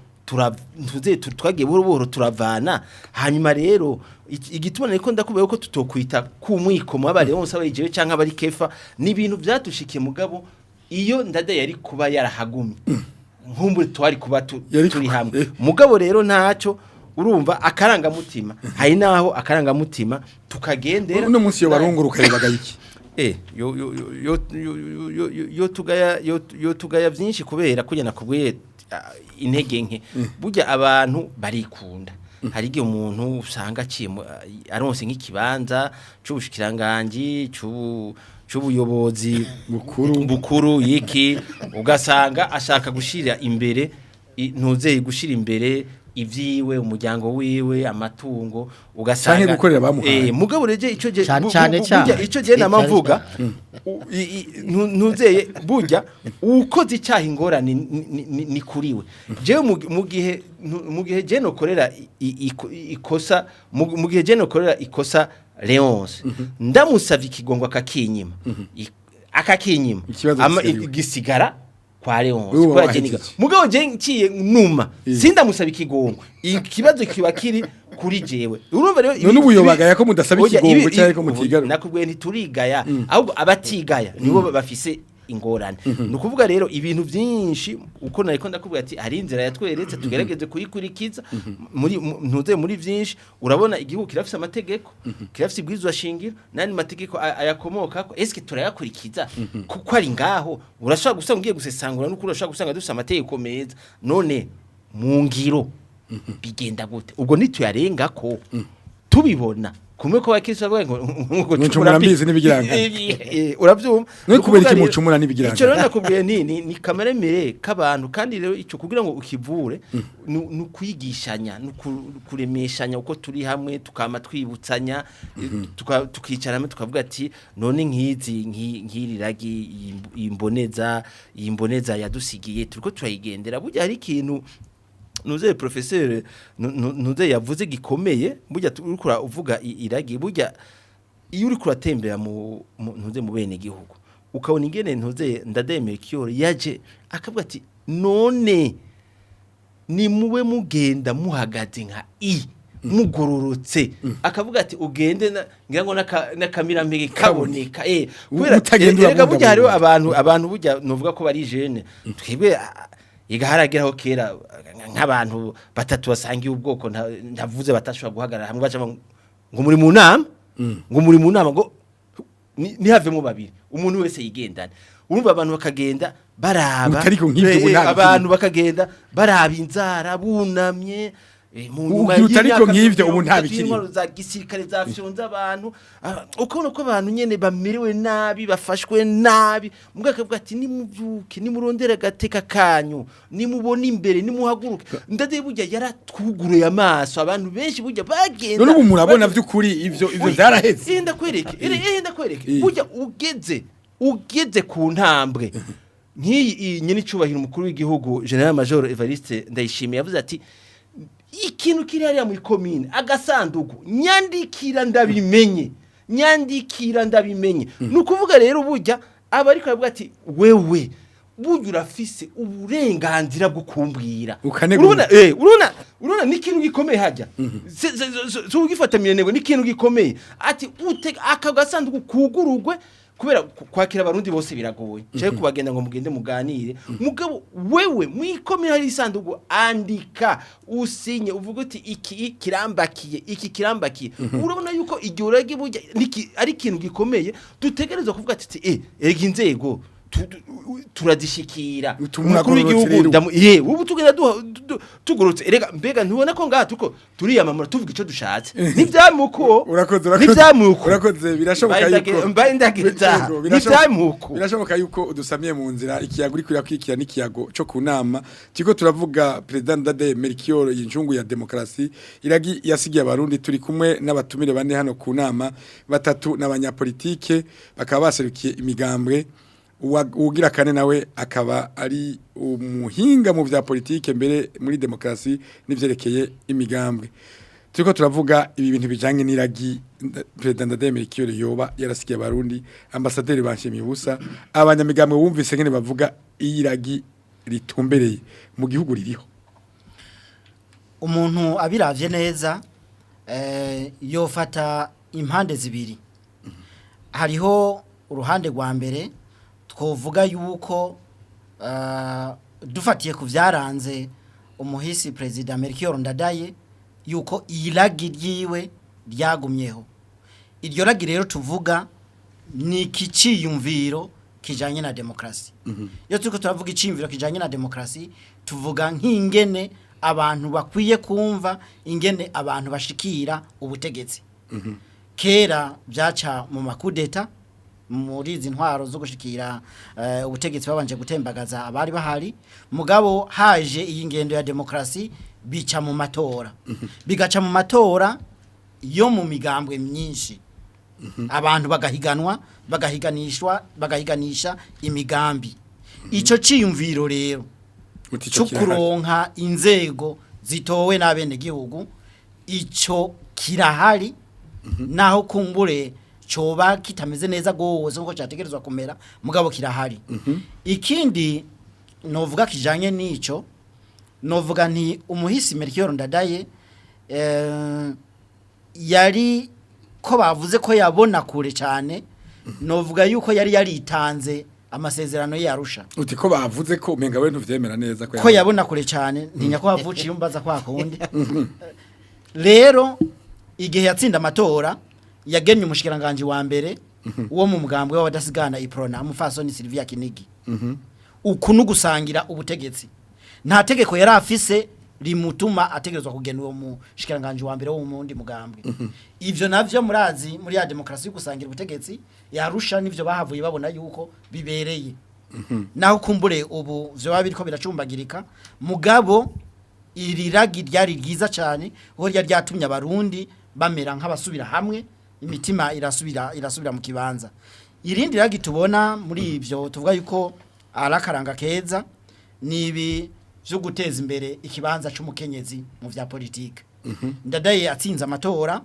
ntuze twagiye buhoro buhoro turavana. Hanyuma rero igituma niko ndakubwiye ko tutokwita ku mwikomo abari bose abayijewe canke abari kefa, ni ibintu vyadushikiye. Mugabo iyo Ndadaye yari kuba yarahagumye, nkumbure twari kuba turi hamwe. Mugabo rero ntacyo, urumva akarangamutima, hari naho akarangamutima tukagendera. Uno munsi yo barunguruka yibaga iki? Yo yo yo yo yo yo yo yo tugaya yo tugaya byinshi, kubera kujya nakubwiye intege nke. Burya abantu barikunda, hari igihe umuntu usanga aciye aronse nk'ikibanza c'ubushikiranganji c'ubuyobozi Bukuru. bukuru yiki, ugasanga ashaka gushira imbere ntuzeye gushira imbere ivyiwe, umuryango wiwe, amatungo, ugasanga Canke gukorera abamuhaye. Mugabo reje ico je Cane burya cane. ico je nama Cane mvuga cane. ntuzeye burya ukoze icyaha ingorane ni kuriwe. Jewe mu gihe je nokorera ikosa, mu gihe je nokorera ikosa Leonce, ndamusavye ikigongo akakinyima, akakinyima. Ikibazo gisigara iwe. Gisigara kwa Leonce. Wewe Kubera je wahejeje. Mugabo je nciye numa sindamusaba ikigongo, ikibazo kiba kiri kuri jewe. Urumva rero None ubu yobagaya ko mudasaba Oya, ikigongo canke ko mutigaruka? Nakubwiye ntiturigaya, ahubwo abatigaya nibo bafise ingorane. Ni ukuvuga rero ibintu byinshi uko nariko ndakubwira ati hari inzira yatweretse, tugerageze kuyikurikiza muri ntuze muri byinshi. Urabona igihugu kirafise amategeko, kirafise ibwirizwa shingiro n'andi mategeko ayakomokako. Eske turayakurikiza kuko ari ngaho? Urashobora gusanga ugiye gusesangura n'ukuri, urashobora gusanga dufise amategeko meza, none mu ngiro bigenda gute? Ubwo ntituyarenga ko tubibona. Kumwe ko abakristo bavuga ngo Mucumura mbizi n'ibigirankana. Uravyumva. None kubera iki Nukuvuga rero- mucumura n'ibigirankana? Ico rero nakubwiye ni kameremere k'abantu, kandi rero ico kugira ngo ukivure ni ukwigishanya, ni kuremeshanya uko turi hamwe, tukama twibutsanya, tukicara hamwe tukavuga ati none nk'izi nk'iri ragi, iyi mboneza yadusigiye, turiko turayigendera. Burya hari ikintu nuze professeur nuze yavuze gikomeye. Burya uriko uvuga iragi, burya iyo uriko uratembera ntuze mu bene gihugu, ukabona ingene ntuze Ndadaye Melchior yaje akavuga ati none ni mube mugenda muhagaze nka i mugororotse, akavuga ati ugende ngira ngo n'akamirampege kaboneka, kubera Utagenda erega burya hariho urabungabunga. abantu burya novuga ko bari jeune. Twebwe iga harageraho kera nk'abantu batatu basangiye ubwoko ntavuze batashobora guhagarara hamwe, baca ngo muri mu nama, ngo muri mu nama, ngo ntihavemo babiri, umuntu wese yigendane. Urumva abantu bakagenda baraba Utariko nk'ibyo ubu nta abantu bakagenda baraba inzara bunamye, mu nyuma Ugira utariko y'imyaka nk'ivyo ubu 30 nta bikiriho. y'intwaro za gisirikare zafyonze abantu, ukabona ko abantu nyene bamerewe nabi, bafashwe nabi. Mbwa akavuga ati nimubyuke, nimurondere agateka kanyu, nimubone imbere, nimuhaguruke. Ndade burya yaratwuguruye amaso abantu benshi burya bagenda. None ubu murabona vy'ukuri ivyo vyaraheze? Ndakwereke, ndakwereke. Eh. Burya ugeze ku ntambwe nk'iyi, iyi nyene icubahiro umukuru w'igihugu General Major Evariste Ndayishimiye yavuze ati ikintu kiri hariya muri komine, agasanduku, nyandikira ndabimenye, nyandikira ndabimenye. Ni ukuvuga rero burya aba ariko aravuga ati wewe burya urafise uburenganzira bwo kumbwira. Ukanegura. Urabona ni ikintu gikomeye hajya. Se ugifata mirenego ni ikintu gikomeye, ati ute aka gasanduku kugurugwe, kubera kwakira abarundi bose biragoye, cyo kubagenda ngo mugende muganire. Mugabo wewe mwikomeye hari isanduku, andika, usinye, uvuga uti iki kirambakiye, iki kirambakiye. Urabona yuko igihe uragi burya ari ikintu gikomeye dutegerezwa kuvuga ati erega inzego turazishikira. Utumwa Umukuru agororotse w'igihugu rero. Ye ubu tugenda tugorotse. Erega mbega ntubona ko ngaha tuko turiyamamara, tuvuga ico dushatse? Ntivyamuko. Urakoze, urakoze. Ntivyamuko. Urakoze, birashoboka yuko Mbaye ndageza. Yego, birashoboka- Ntivyamuko. Birashoboka yuko udusamiye mu nzira. Ikiyago uri kwirakwikira n'ikiyago cyo ku nama, turiko turavuga President Ndadaye Melchior, injungu ya demokarasi, iragi yasigiye abarundi. Turi kumwe n'abatumire bane hano ku nama, batatu n'abanyapolitike bakaba baserukiye imigambwe, uwugira kane nawe akaba ari umuhinga mu vya politike, mbere muri demokarasi n'ivyerekeye imigambwe. Turiko turavuga ibi bintu bijanye n'iragi President Ndadaye Melchior yoba yarasigiye abarundi. Ambasaderi Banshimiye ubusa, abanyamigambwe wumvise ngene bavuga iyiragi ritumbereye mu gihugu ririho. Umuntu abiravye neza, yofata impande zibiri. Hariho uruhande rwa mbere twovuga yuko dufatiye ku vyaranze umuhisi Perezida Melchior Ndadaye, yuko iragi ryiwe ryagumyeho. Iryo ragi rero tuvuga ni ikiciyumviro kijanye na demokrasi. Iyo turiko turavuga iciyumviro kijanye na demokrasi, tuvuga nk'ingene abantu bakwiye kumva ingene abantu bashikira ubutegetsi. Kera byaca mu makudeta, muri izi ntwaro zo gushikira ubutegetsi babanje gutembagaza abari bahari. Mugabo haje iyi ngendo ya demokrasi, bica mu matora, bigaca mu matora yo mu migambwe myinshi, abantu bagahiganwa, bagahiganishwa, bagahiganisha imigambi. Ico ciyumviro rero Uti ico kirahari. Cukuronka inzego zitowe n'abene gihugu, ico kirahari, naho kumbure coba kitameze neza gose nkuko cyategerezwa kumera, mugabo kirahari. Ikindi novuga kijanye n'ico, novuga nti umuhisi Melchior Ndadaye yari ko bavuze ko yabona kure cyane, novuga yuko yari yaritanze amasezerano yarusha. Uti ko bavuze ko umenga we ntuvyemera neza Ko yabona kure cyane, ntinya ko havuciye umbaza kwa kundi. Rero igihe yatsinda amatora, yagennye umushikiranganje wa mbere wo mu mugambwe w'abadasigana Iprona, umufasoni Sylvia Kinigi. Uku nugusangira ubutegetsi, nta tegeko yari afise. rimutuma ategerezwa kugena uwo mushikiranganje wa mbere wo mu wundi mugambwe. Ivyo navyo murazi muri ya demokarasi yo gusangira ubutegetsi yarusha, nivyo bahavuye babona yuko bibereye, naho kumbure ubu vyoba biriko biracumbagirika. Mugabo iri ragi ryari ryiza cyane, kuko ryari ryatumye Abarundi bamera nk'abasubira hamwe, imitima irasubira mu kibanza. Irindi ragi tubona muri ivyo tuvuga yuko ari akaranga keza ni ibi vyo guteza imbere ikibanza c'umukenyezi mu vya politike. Ndadaye atsinze amatora,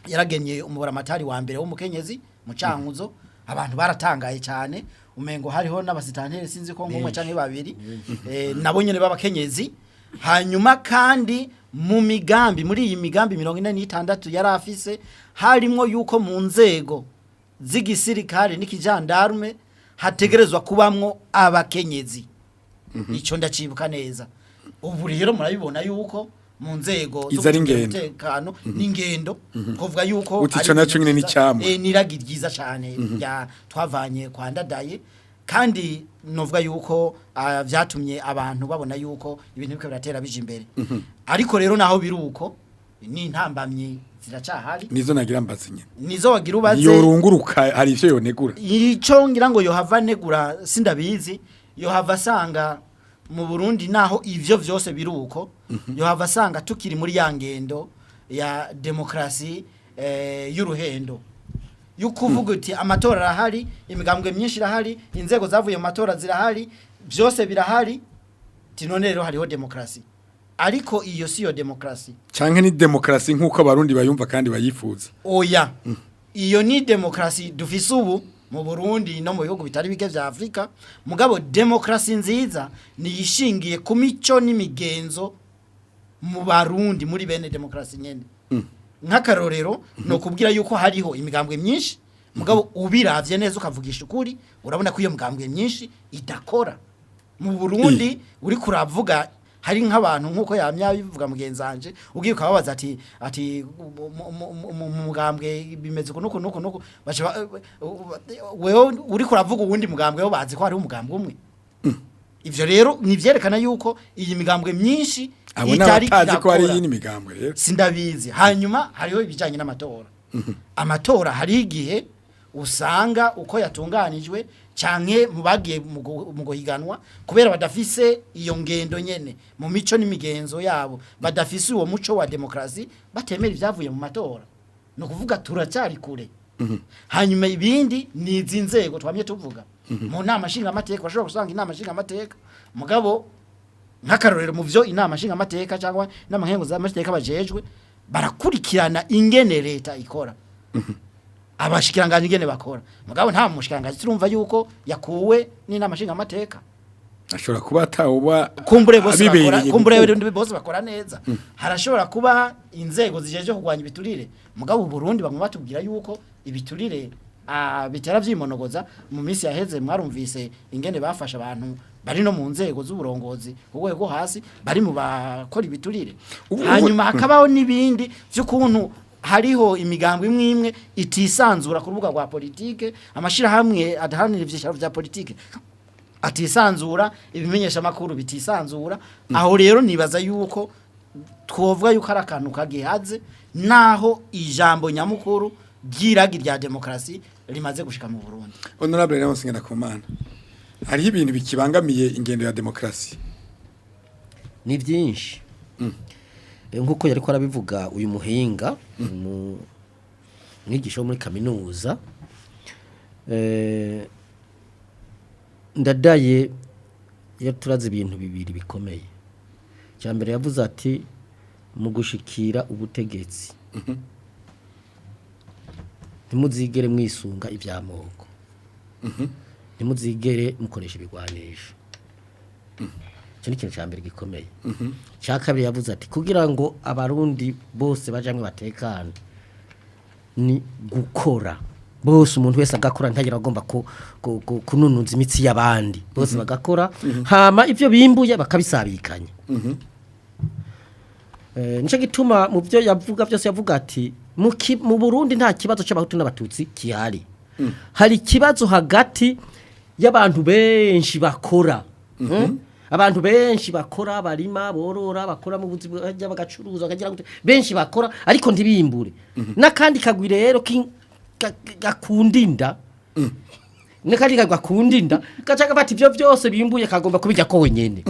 yaragenye umuburamatari wa mbere w'umukenyezi mu Cankuzo. Abantu baratangaye cyane, umengo hariho n'abasitanteri, sinzi ko ngumwe canke babiri, nabo nyene b'abakenyezi. Hanyuma kandi mu migambi, muri iyi migambi 46 yari afise, harimwo yuko mu nzego z'igisirikare n'ikijandarume hategerezwa kubamwo abakenyezi. Ico ndacibuka neza. Ubu rero murabibona yuko mu nzego Iza ari zo gucungira ingendo. umutekano n'ingendo, kuvuga yuko Uti ari ico naco ibintu nyene ni vyiza. icamwa. N'iragi ryiza cyane rya twavanye kwa Ndadaye, kandi novuga yuko vyatumye abantu babona yuko ibintu biriko biratera bija imbere. Ariko rero naho biri uko, ni intambamyi ziracahari. Nizo nagira mbaze nyene. Nizo wagira ubaze. Yorunguruka, hari ivyo yonegura? Icyo ngira ngo yohava negura sindabizi, yohava asanga mu Burundi, naho ivyo vyose biri uko, yohava asanga tukiri muri ya ngendo ya demokarasi y'uruhendo, yukuvuga uti amatora arahari, imigambwe myinshi irahari, inzego zavuye mu matora zirahari, byose birahari, ti none rero hariho demokarasi. Ariko iyo siyo demokarasi. Canke ni demokarasi nk'uko Abarundi bayumva kandi bayifuza? Oya, iyo ni demokarasi dufise ubu mu Burundi no mu bihugu bitari bike vya Afrika. Mugabo demokarasi nziza ni ishingiye ku mico n'imigenzo mu Barundi, muri bene demokarasi nyene. Nk'akarorero, no kubwira yuko hariho imigambwe myinshi, mugabo ubiravye neza ukavugisha ukuri, urabona ko iyo migambwe myinshi idakora mu Burundi. Uri kuravuga hari nk'abantu, nk'uko yamya bivuga mugenzanje, ugiye ukababaza ati mu mugambwe bimeze uku nuku nuku nuku, baca wewe uri kuravuga uwundi mugambwe, bo bazi ko hari umugambwe umwe. Ivyo rero ni vyerekana yuko iyi migambwe myinshi Abo ni itari abatazi ko hari irakora. iyindi migambwe rero. Sindabizi. Hanyuma hariho ibijyanye n'amatora. Amatora hariho igihe usanga uko yatunganijwe canke mu bagiye mu guhiganwa, kubera badafise iyo ngendo nyene mu mico n'imigenzo yabo, badafise uwo muco wa demokarasi, batemera ibyavuye mu matora. Ni ukuvuga turacyari kure. Hanyuma ibindi ni izi nzego twamye tuvuga mu nama nshingamateka. Bashobora gusanga inama nshingamateka, mugabo nk'akarorero mu byo inama nshingamateka cyangwa inama nkenguzamateka bajejwe, barakurikirana ingene leta ikora, abashikiranganji ingene bakora, mugabo nta mushikiranganji turumva yuko yakuwe n'inama nshingamateka. Ashobora kuba atawuba Kumbure bose bakora abibereye kumbure gukura. bose bakora neza. Harashobora kuba inzego zijeje kurwanya ibiturire, mugabo u Burundi bamwe batubwira yuko ibiturire bitera vyimonogoza. Mu minsi yaheze mwarumvise ingene bafasha abantu bari no mu nzego z'uburongozi ku rwego rwo hasi bari mu bakora ibiturire. Hanyuma hakabaho n'ibindi vy'ukuntu hariho imigambwe imwe imwe itisanzura ku rubuga rwa politike, amashirahamwe adaharanira ivyicaro vya politike atisanzura, ibimenyesha makuru bitisanzura. Aho rero nibaza yuko twovuga yuko ari akantu kagihaze, naho ijambo nyamukuru ry'iragi rya demokarasi rimaze gushika mu Burundi. Honorable Leonce Ngendakumana, hariho ibintu bikibangamiye ingendo ya demokarasi? Ni byinshi. Nk'uko yari ko arabivuga uyu muhinga, umwigisha wo muri kaminuza, Ndadaye yaturaze ibintu bibiri bikomeye. Icya mbere yavuze ati mu gushikira ubutegetsi ntimuzigere mwisunga iby'amoko, ntimuzigere mukoresha ibigwanisho. Icyo ni ikintu cya mbere gikomeye. Icya kabiri yavuze ati kugira ngo Abarundi bose baje hamwe batekane ni gukora bose, umuntu wese agakora, ntagira agomba kununuza imitsi y'abandi, bose bagakora, hama ibyo bimbuye bakabisabikanya. Nico gituma mu byo yavuga byose yavuga ati mu Burundi nta kibazo c'Abahutu n'Abatutsi kihari, hari ikibazo hagati y'abantu benshi bakora. Abantu benshi bakora, barima, borora, bakora mu buzi bajya bagacuruza, bakagira gute, benshi bakora ariko ntibimbure. N'akandi kagwi rero gakunda inda, n'akandi kagwi gakunda inda gaca gafata ivyo vyose bimbuye, kagomba kubirya konyene,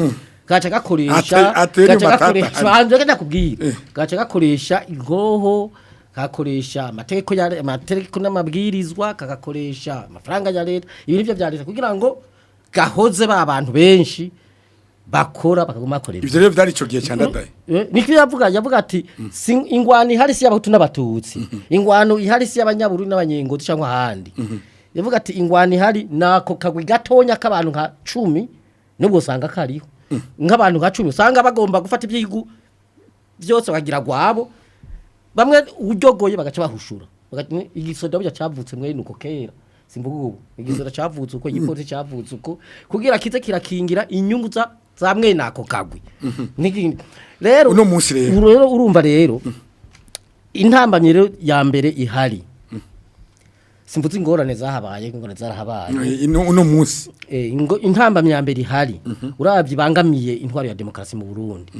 gaca gakoresha Atera gaca matata. gakoresha, banza gaca kubwira, gaca gakoresha ingoho, gakoresha amategeko ya amategeko n'amabwirizwa, kagakoresha amafaranga ya leta, ibintu byo bya leta, kugira ngo gahoze ba bantu benshi bakora bakaguma bakorera. Ivyo rero vyari ico gihe ca Ndadaye. Niko yavuga ati si ingwano ihari si y'abahutu n'abatutsi, ingwano ihari si y'abanyabururi n'abanyengozi cyangwa ahandi. Yavuga ati ingwano ihari nako kagwi gatonya k'abantu nka 10, nubwo usanga kariho nk'abantu nka 10 usanga bagomba gufata ibyigu byose bakagira gwabo, bamwe ujogoye bagaca bahushura. Igisoda burya cavutse mwene uko kera, simvuga ubu, igisoda cavutse uko, igipolisi cavutse uko, kugira kize kirakingira inyungu za mwene ako kagwi. N'ikindi rero, Uno munsi rero. Ubu rero urumva rero intambamyi rero ya mbere ihari, simvuze ingorane zahabaye, ingorane zarahabaye. Uno munsi. Intambamyi ya mbere ihari uravye ibangamiye intwaro ya demokarasi mu Burundi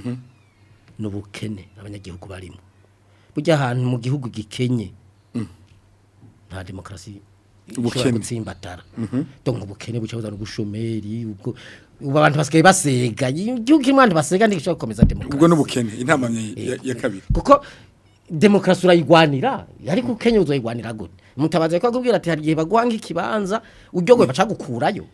n'ubukene abanyagihugu barimo. Burya ahantu mu gihugu gikenye nta demokarasi ishobora Ubukene. gutsimbatara. Donc ubukene buca buzana ubushomeri, ubwo ubu abantu basigaye basega, igihugu kirimo abantu basega ntigishobora gukomeza demokarasi. Ubwo n'ubukene intambamyi ya kabiri. Kuko demokarasi urayigwanira, ariko ukenye uzoyigwanira gute? Mutabazi ko akubwira ati hari igihe baguhanga ikibanza uryogoye bacagukurayo.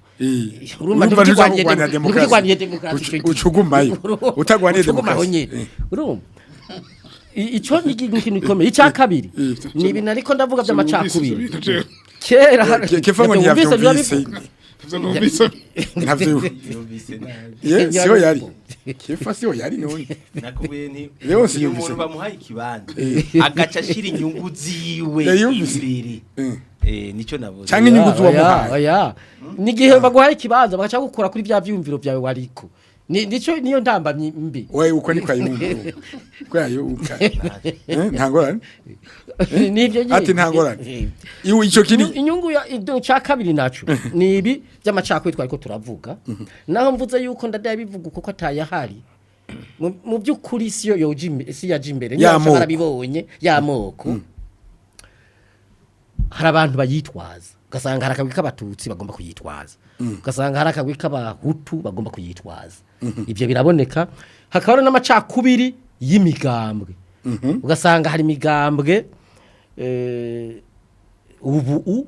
Urumva Urumva ntukigwaniye ntuzagurwanira demokarasi. Ntukigwaniye demokarasi ico gihe. Ucugumayo. Utagwaniye Ucugumaho demokarasi. nyene. Urumva ico ni ikintu gikomeye. Icya kabiri ni ibintu ariko ndavuga by'amacakubiri kera. Kefa ngo Yavyumvise, ntiyavyumvise. Ivyo numvise. Ntavyo. Yumvise nabi. Ye siho yari, Kefa siho yari none. Nakubwiye nti Rero uyu siyumvise. muntu bamuhaye ikibanza agaca ashira inyungu ziwe Yumvise. imbere. Nico navuze. Canke inyungu z'uwamuhaye. Oya, n'igihe baguhaye ikibanza bagaca gukura kuri bya vyumviro byawe wariko. Nico niyo ntambamyi mbi. We uko niko ayumva, ko yayumva. Nta ngorane. Nivyo nyene. Ati nta ngorane. Iwe ico kiri. Inyungu ya ido ca kabiri naco ni ibi by'amacakubiri twariko turavuga. Naho mvuze yuko Ndadaye bivuga uko ko atayahari, mu by'ukuri siyo yoja si yaja imbere niyo Y'amoko. barabibonye y'amoko. Hari abantu bayitwaza, ugasanga hari akagwi k'abatutsi bagomba kuyitwaza, ugasanga hari akagwi k'abahutu bagomba kuyitwaza. Ibyo biraboneka. Hakaba hari n'amacakubiri y'imigambwe, ugasanga hari imigambwe ubu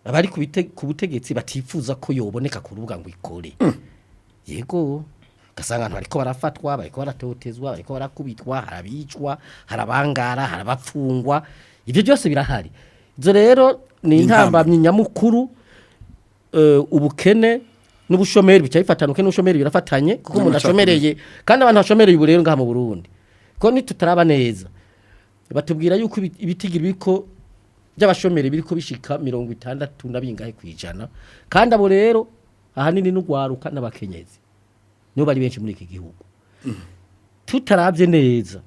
abari ku butegetsi batifuza ko yoboneka ku rubuga ngo ikore. Yego, ugasanga abantu bariko barafatwa, bariko baratotezwa, bariko barakubitwa, hari abicwa, hari abangara, hari abapfungwa. Ibyo byose birahari. Izo rero ni intambamyi nyamukuru. Ubukene n'ubushomeri bica bifatana. Ubukene n'ubushomeri birafatanye, kuko umuntu ashomereye, kandi abantu bashomereye ubu rero ngaha mu Burundi ko nitutaraba neza, batubwira yuko ibitigiri biriko by'abashomeri biriko bishika 60 na bingahe kwijana, kandi abo rero ahanini n'ugwaruka n'abakenyezi nibo bari benshi muri iki gihugu. Tutarabye neza,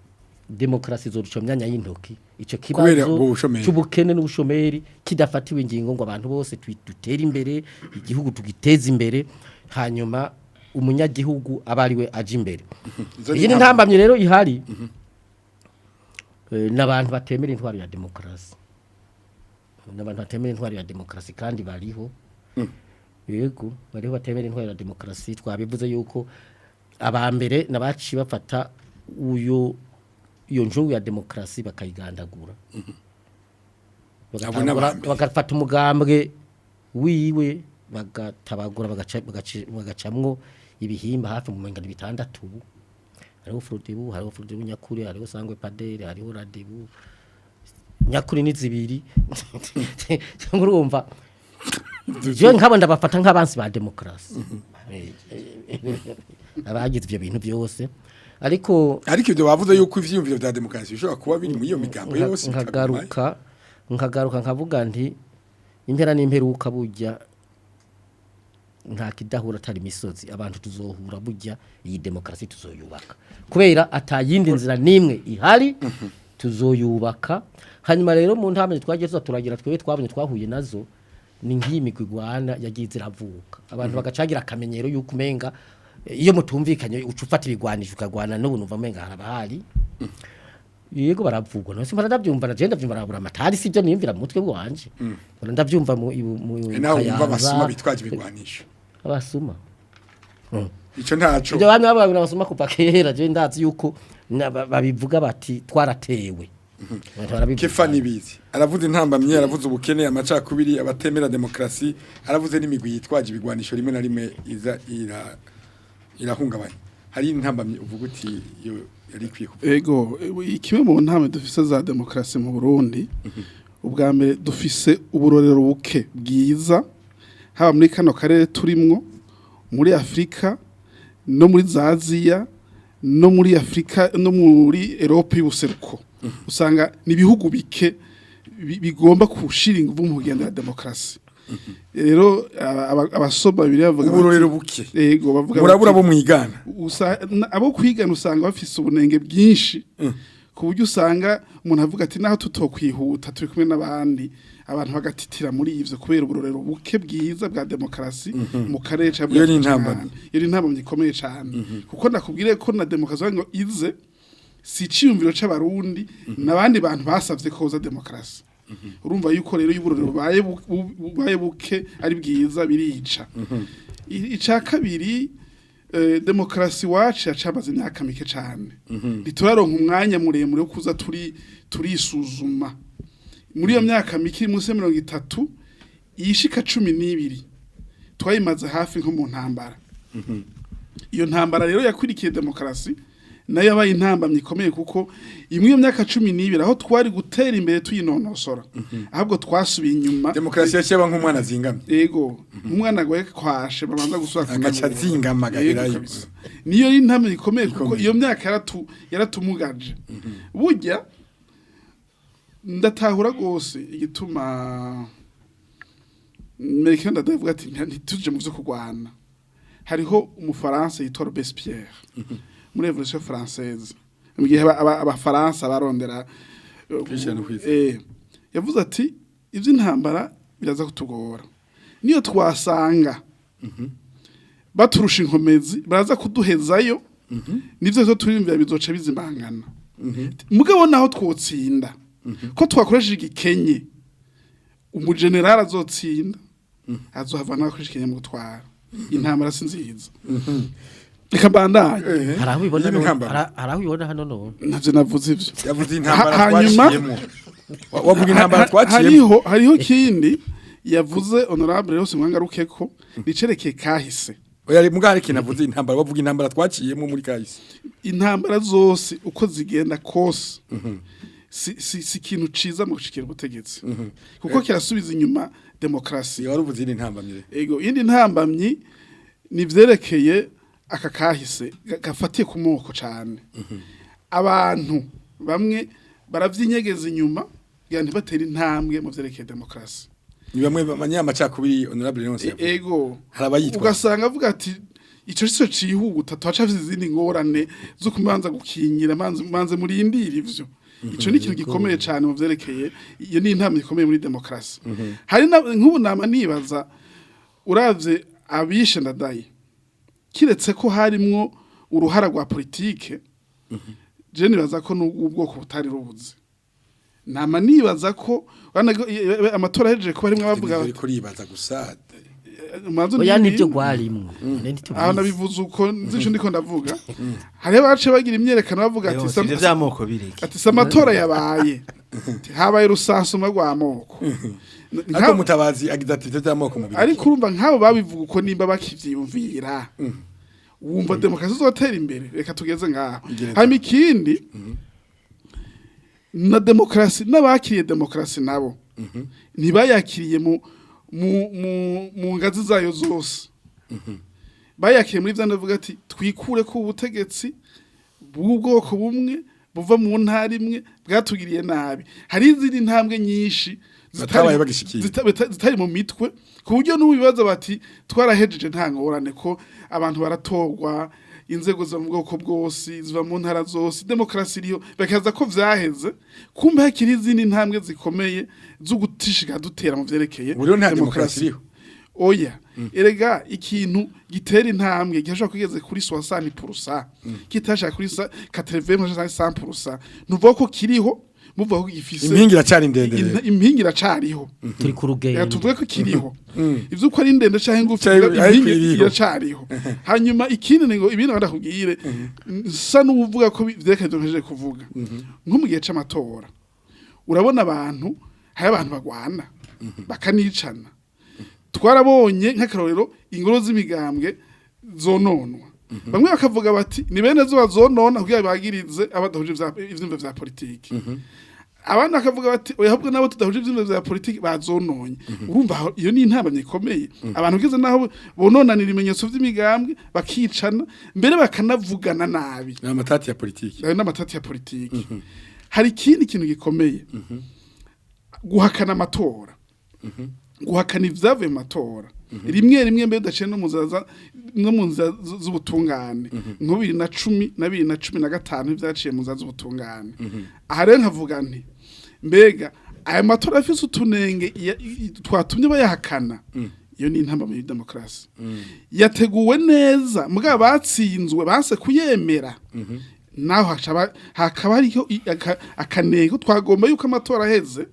demokarasi izoruca mu myanya y'intoki ico Kubera kibazo ubwo bushomeri. c'ubukene n'ubushomeri kidafatiwe ingingo ngo abantu bose dutere imbere, igihugu tugiteze imbere, hanyuma umunyagihugu aba ariwe aja imbere. Izo ni Iyi ni intambamyi. ntambamyi rero ihari. N'abantu batemera intwaro ya demokarasi, n'abantu batemera intwaro ya demokarasi kandi bariho. Yego, bariho batemera intwaro ya demokarasi. Twabivuze yuko abambere nabaciye bafata uyo iyo njungu ya demokarasi bakayigandagura. Abo n'abambere. Bagafata umugambwe wiwe bagatabagura, bagacamwo ibihimba hafi mu mengano 6 ubu. Hariho Frodebu, hariho Frodebu nyakuri, hariho Sangwe Padere, hariho Radebu nyakuri, ni zibiri. Cyangwa urumva jewe nkabo ndabafata nk'abansi ba demokarasi, abagize ivyo bintu byose, ariko Ariko ibyo bavuze yuko ivyiyumviro vya demokarasi bishobora kuba biri muri iyo migambo yose bikagumayo. Nkagaruka nkavuga nti impera n'imperuka burya nta kidahura atari imisozi. Abantu tuzohura, burya iyi demokarasi tuzoyubaka, kubera atayindi nzira n'imwe ihari, tuzoyubaka. Hanyuma rero mu ntambwe twagiye tuza turagira, twebwe twabonye twahuye nazo ni nk'iyi migwi igwana yagiye iravuka, abantu bagacagira akamenyero y'uko umenga Iyo mutumvikanye uca ufata ibigwanisho ukagwana n'ubu numva umenga harabahari. Yego, baravugwa none simpora ndavyumva, na je ndavyumva arabura amatari, sivyo niyumvira mu mutwe wanje. Mpora ndavyumva mu Nawe wumva Kayanza. abasuma bitwaje ibigwanisho. Abasuma. Ico ntaco. Ibyo bamwe bavuga ngo abasuma kuva kera, je ndazi yuko babivuga bati twaratewe. Abantu barabivuga. Kefa Nibizi aravuze intambamye, aravuze ubukene, amacakubiri, abatemera demokrasi, aravuze n'imigwi yitwaje ibigwanisho rimwe na rimwe iza irahungabanya. Hari intambamye uvuga uti iyo yari ikwiye kuvuga? Ego, kimwe mu ntambwe dufise za demokarasi mu Burundi, ubwa mbere dufise uburorero buke bwiza, haba muri kano karere turimwo, muri Afrika no muri za Aziya no muri Afrika no muri Europe y'ubuseruko. Usanga ni ibihugu bike bigomba kushira inguvu mu kugendera demokarasi. Rero abasoma bibiri bavuga bati- Uburorero buke. Ego, bavuga Murabura bati- bo mwigana. Abo kwigana usanga bafise ubunenge bwinshi, ku buryo usanga umuntu avuga ati naho tutokwihuta turi kumwe n'abandi, abantu bagatitira muri ivyo kubera uburorero buke bwiza bwa demokarasi mu karere ca. Iyo ni intambamyi. Iyo ni intambamyi ikomeye cane, kuko nakubwire ko na demokarasi ngo ize si iciyumviro c'Abarundi, n'abandi bantu basavye ko hoza demokarasi. Urumva yuko rero iyo uburorero bubaye buke ari bwiza birica. Ica kabiri, demokarasi wacu yacamaze imyaka mike cane, ntituraronka umwanya muremure wo kuza turisuzuma. Muri iyo myaka mike iri munsi ya 30, iyishika 12 twayimaze hafi nko mu ntambara. Iyo ntambara rero yakwirikiye demokarasi nayo yabaye intambamyi ikomeye, kuko imwe iyo myaka 12 aho twari gutera imbere tuyinonosora, ahubwo twasubiye inyuma. Demokarasi yaciye nk'umwana azingamye. Ego, umwana agoye kwashe babanza gusubira Agaca kunagura. azingama Yego, agaherayo. kabisa. Niyo ari intambwe ikomeye kuko Ikomeye. iyo myaka yaratumugaje. Burya ndatahura rwose igituma Melchior ndavuga ati ntituje mu vyo kurwana. Hariho umufaransa yitwa Robespierre muri Révolution française, mu gihe abafaransa barondera Kwishira no kwizana. Yavuze ati ivy'intambara biraza kutugora, niyo twasanga baturusha inkomezi baraza kuduhezayo, nivyo zo turiyumvira bizoca bizimangana. Mugabo naho twotsinda ko twakoresheje igikenye, umugenerali azotsinda azohava nawe akoresha igikenye mu gutwara intambara si nziza. Reka mbandanye. Hari aho ubibona Iyi ni none- intambara. hari aho ubibona hano none. Navyo navuze ivyo. Yavuze intambara Hanyuma- twaciyemo. Wavuga intambara twaciyemo. Hariho kindi yavuze honorable yose mwangaruke ko nicerekeye kahise. Oya, muga hari ikintu avuze intambara, wavuga intambara twaciyemo muri kahise. Intambara zose uko zigenda kose si ikintu ciza mu gushikira ubutegetsi, kuko kirasubiza inyuma demokarasi. Wari uvuze indi ntambamyi. Ego, indi ntambamyi ni vyerekeye aka kahise gafatiye ku moko cane. Abantu bamwe baravyinyegeza inyuma kugira ntibatere intambwe mu vyerekeye demokarasi. Ni bamwe banyamacakubiri honorable Leonce yavuze. Ego. Hari abayitwa. Ugasanga avuga ati ico sico cihuta, twacafise izindi ngorane zo kumanza gukingira, manze murindire ivyo. Ico ni ikintu gikomeye cane mu vyerekeye, iyo ni intambwe ikomeye muri demokarasi. Hari nk'ubu nama nibaza, uravye abishe Ndadaye, kiretse ko harimwo uruhara rwa politike, je nibaza ko n'ubwoko butari rubuze. Nama nibaza ko urabona ko amatora ahejeje kuba harimwo abavuga bati Ariko ribaza gusa. "Manze Oya, nibyo ndindire." rwarimwo. None ntitubizi. Aho nabivuze uko nzi ico ndiko ndavuga. Hariho abace bagira imyerekano bavuga ati Ivyo vy'amoko bireke. Ati si amatora yabaye. Ati, habaye rusansuma rw'amoko. Ariko Mutabazi agize ati ivyo by'amoko mu Ariko urumva nk'abo babivuga uko, nimba bakivyiyumvira, wumva demokarasi izotera imbere? Reka tugeze ngaho. Igereza. Hanyuma ikindi, na demokarasi n'abakiriye demokarasi nabo ntibayakiriye mu ngazi zayo zose. Bayakiriye muri vya ndavuga ati twikure ko ubutegetsi bw'ubwoko bumwe buva mu ntara imwe bwatugiriye nabi. Hari izindi ntambwe nyinshi Batabaye bagishikiye. zitari mu mitwe, ku buryo n'ubu bibaza bati twarahejeje, nta ngorane, ko abantu baratorwa, inzego ziva mu bwoko bwose, ziva mu ntara zose, demokarasi iriho, bakaza ko vyaheze, kumbe hakiri izindi ntambwe zikomeye zo gutishika dutera mu vyerekeye Ubu rero nta demokarasi iriho. Oya. Erega ikintu gitera intambwe gishobora kugeze kuri 60%, kitashaka kuri 80 100%, nuvuga ko kiriho, muvuga ko gifise Impinga iracari ndende rero. Impinga iracariho. Turi ku Reka rugendo. tuvuge ko kiriho, ivyo uko ari ndende canke ngufi, Ariko impinga iriho. iracariho. Hanyuma ikindi ni ngo ibindi ndakubwire, nsa n'uvuga ko vyerekana ivyo mpejeje kuvuga. Nko mu gihe c'amatora urabona abantu, hari abantu bagwana bakanicana. Twarabonye nk'akarorero ingoro z'imigambwe zononwa, bamwe bakavuga bati ni bene zo bazonona kugira bagirize abadahuje ivyumviro vya politiki, abandi bakavuga bati oya, ahubwo nabo tudahuje ivyumviro vya politiki bazononye. Urumva aho iyo ni intambamyi ikomeye. Abantu ugeze naho bononanira ibimenyetso vy'imigambwe, bakicana, mbere bakanavugana nabi. Ni amatati ya politiki. Ayo n'amatati ya politiki. Hari ikindi kintu gikomeye: guhakana amatora, guhakana ibyavuye mu matora rimwe rimwe, mbere udaciye no mu nzira z'ubutungane, nko 2010 na 2015 ibyaciye mu nzira z'ubutungane. Aha rero nkavuga nti mbega aya matora afise utunenge twatumye bayahakana? Iyo ni intambamyi muri demokarasi. Yateguwe neza, mugabo batsinzwe banse kuyemera. Naho hakaba hariho akanego. Twagomba yuko amatora aheze,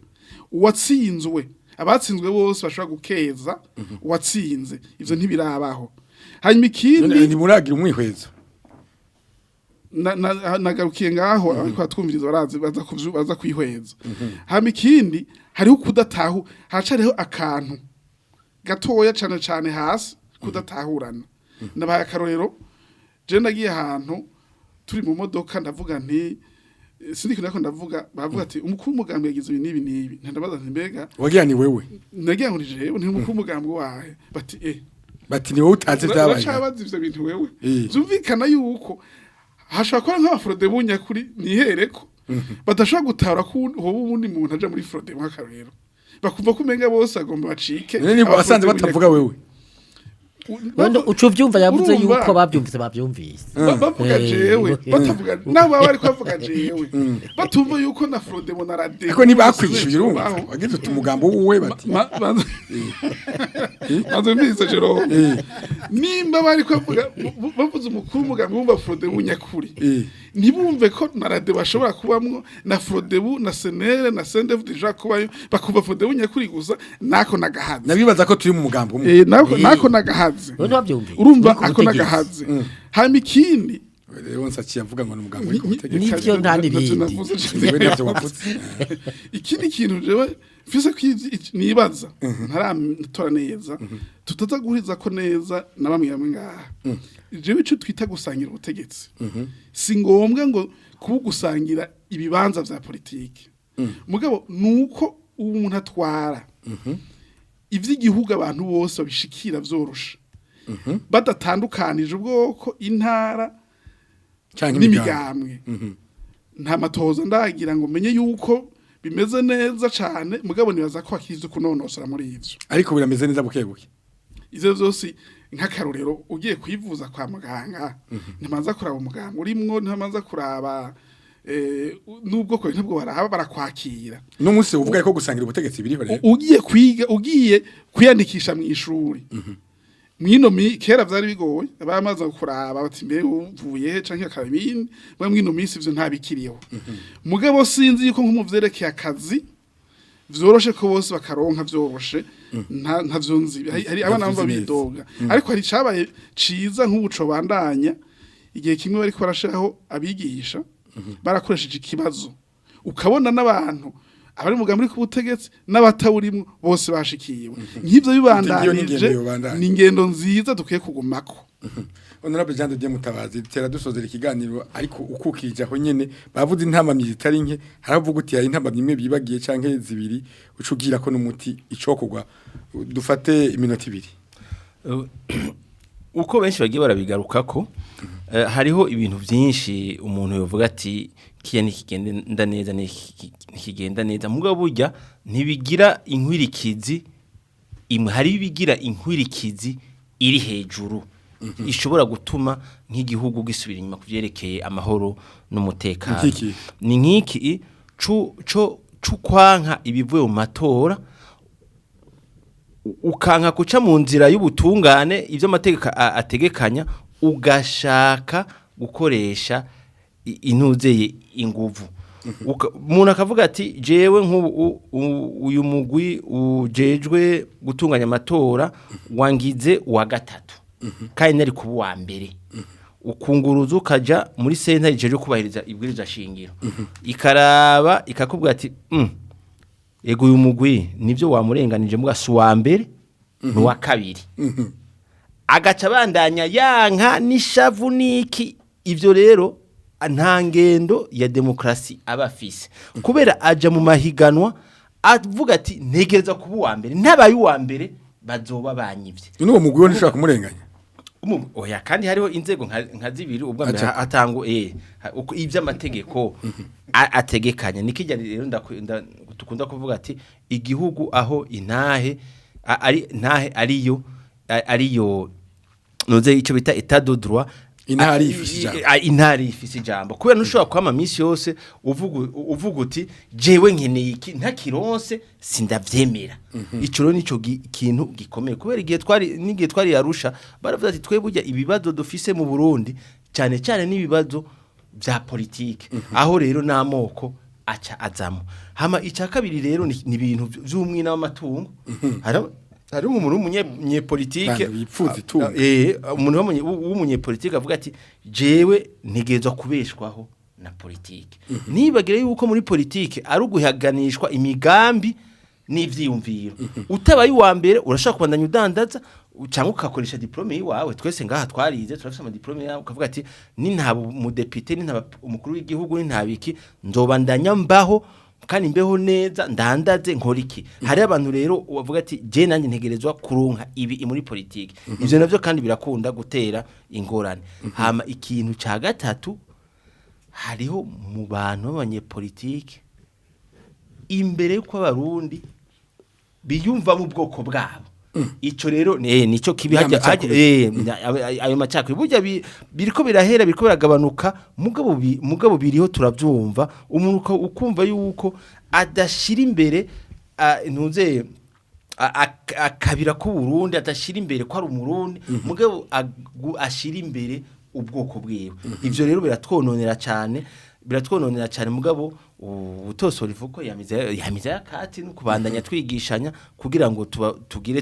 uwatsinzwe, abatsinzwe bose bashobora gukeza uwatsinze. Ivyo ntibirabaho. Hanyuma ikindi, Ntimuragira umwihwezo. Nagarukiye ngaho, ariko batwumviriza barazi, baza kwihweza. Hama ikindi, hariho kudatahu, haracariho akantu gatoya cane cane hasi, kudatahurana. Ndabaye akarorero: je nagiye ahantu turi mu modoka, ndavuga nti sindi kintu, ariko ndavuga, bavuga ati umukuru w'umugambi yagize ibi n'ibi n'ibi. Ntandabaza nti mbega Wagira ni wewe? Nagira ngo ni jewe. Nti umukuru w'umugambi wahe? Bati Bati ni wowe utazi ibyabaye. Uracabaza ivyo bintu wewe. Vyumvikana yuko hashobora kuba nk'abafrodebu nyakuri, nihereko badashobora gutahura ko hoba uwundi muntu aja muri Frodebu, nk'akarorero, bakumva ko umenga bose agomba bacike None niba wasanze abafrodebu. batavuga wewe? Wenda uca uvyumva yavuze Urumva? yuko babyumvise. Bavuga jewe, batavuga nabo baba bariko bavuga jewe, batumva yuko na Frodebu na Radebu Ariko ntibakwishyuye, urumva wagize uti umugambo wuwe, bati Maze mbise Jerome, nimba bari bavuga, bavuze umukuru w'umugambi, bumva Frodebu nyakuri, ntibumve ko na Radebu bashobora kubamwo, na Frodebu na CNL na CNDD ishobora kubayo, bakumva Frodebu nyakuri gusa, nako nagahaze. Nabibaza ko turi mu mugambo umwe. Nako nako nagahaze. None babyumvise. Urumva, Uri ku ako butegetsi. nagahaze. Hama ikindi, Rero nsaciye avuga ngo ni umugambo uri ku butegetsi. Nivyo, nta n'ibindi. Navuze. Wewe navyo wavuze. Ikindi kintu jewe mfise nibaza ntaratora neza, tutaza guhuriza ko neza na bamwe bamwe ngaha: jewe ico twita gusangira ubutegetsi, si ngombwa ngo kuba gusangira ibibanza vya politiki, mugabo nuko umuntu atwara ivy'igihugu abantu bose babishikira vyoroshe, badatandukanije ubwoko, intara Canke imigambi. n'imigambwe. Nta matohoza ndagira ngo menye yuko bimeze neza cane, mugabo nibaza ko hakiri ivyo kunonosora muri ivyo. Ariko birameze neza buke buke. Ivyo vyose, nk'akarorero, ugiye kwivuza kwa muganga, ntimanza kuraba umuganga urimwo, ntimanza kuraba n'ubwoko, ntabwo baraba, barakwakira. N'umunsi uvuga ko gusangira ubutegetsi biriho rero. Ugiye kwiga, ugiye kwiyandikisha mu ishuri mwino kera vyari bigoye, abamaze kuraba bati mbe uvuye he, canke akaba ibindi. Mwe mwino minsi ivyo ntabikiriho. Mugabo sinzi yuko nko mu vyerekeye akazi vyoroshe ko bose bakaronka vyoroshe, ntavyo nzi. Hari abana bumva Ntavyuzi neza. bidoga, ariko hari icabaye ciza nk'ubuco bandanya. Igihe kimwe bariko barashiraho abigisha, barakoresheje ikibazo, ukabona n'abantu abari mu mugambi uri ku butegetsi n'abatawurimwo bose bashikiwe. Nk'ivyo Iyo ni bibandanije, ingendo yobandanya. ni ingendo nziza dukwiye kugumako. Honorable Jean de Dieu Mutabazi, tera dusozera ikiganiro, ariko ukukije aho nyene bavuze intambamyi zitari nke, haravuga uti hari intambamyi imwe bibagiye canke zibiri, ucugira ko n'umuti icokogwa. Dufate iminota 2. Uko benshi bagiye barabigarukako, hariho ibintu byinshi umuntu yovuga ati kiya ntikigenda neza, ntikigenda neza, mugabo burya ntibigira inkwirikizi imwe. Hari ibigira inkwirikizi iri hejuru ishobora gutuma nk'igihugu gisubira inyuma ku byerekeye amahoro n'umutekano. Nk'iki? Ni nk'iki cu co cukwanka ibivuye mu matora. Ukanka guca mu nzira y'ubutungane ibyo amategeko ategekanya, ugashaka gukoresha intuzeye inguvu. Umuntu akavuga ati jewe nk'ubu uyu mugwi ujejwe gutunganya amatora wangize uwa gatatu kandi nari kuba uwa mbere, ukunguruza ukaja muri sentare ijejwe kubahiriza ibwirizwa shingiro, ikaraba ikakubwira ati ego, uyu mugwi nibyo wamurenganije, muga si uwa mbere, ni uwa kabiri." Agaca abandanya yanka n'ishavu n'iki. Ibyo rero nta ngendo ya demokarasi aba afise, kubera aja mu mahiganwa avuga ati ntegereza kuba uwa mbere, ntabaye uwa mbere bazoba banyivye. N'uwo mugwi we ntishobora kumurenganya. Oya, kandi hariho inzego nka zibiri ubwa mbere Aca. Atangwa uko ivy'amategeko ategekanya nikijya rero dukunda kuvuga ati igihugu aho intahe ari ntahe ariyo ariyo noze ico bita état de droit. Intare ifise ijambo. Intare ifise ijambo, kubera ntushobora kwama misi yose uvuga uti jewe nkeneye iki, ntakironse sindavyemera. Ico rero nico kintu gikomeye, kubera igihe twari n'igihe twari yarusha baravuga ati twe burya ibibazo dufise mu Burundi cyane cyane n'ibibazo bya politike, aho rero n'amoko aca azamo. Hama icya kabiri rero ni ibintu vy'umwina w'amatungo. Hari umuntu w'umunyepolitike Bantu bipfuza itunga. Umuntu w'umunyepolitike avuga ati jewe ntegerezwa kubeshwaho na politike. Nibagire yuko muri politike ari uguhaganishwa imigambi n'ivyiyumviro. Utabaye uwa mbere urashobora kubandanya udandaza cyangwa ukakoresha diplôme yiwawe. Twese ngaha twarize, turafise amadiplôme yawe, ukavuga ati nintaba umudepite, nintaba umukuru w'igihugu, nintabiki, nzobandanya mbaho kandi mbeho neza, ndandaze, nkora iki. Hari abantu rero bavuga ati je nanjye ntegerezwa kuronka ibi muri politike. Ivyo navyo kandi birakunda gutera ingorane. Hama ikintu ca gatatu, hariho mu bantu b'abanyepolitike imbere y'uko abarundi biyumva mu bwoko bwabo. Ico rero nico kibi. Ya Hajya macakubiri. Ayo macakubiri burya biriko birahera, biriko biragabanuka, mugabo biriho turavyumva. Umuntu ukumva yuko adashira imbere ntuze akabira ko Burundi, adashira imbere ko ari umurundi, mugabo ashira imbere ubwoko bwiwe. Ivyo rero biratwononera cyane, biratwononera cyane. Mugabo ubutosora ivuko yamize yakati no kubandanya twigishanya kugira ngo tugire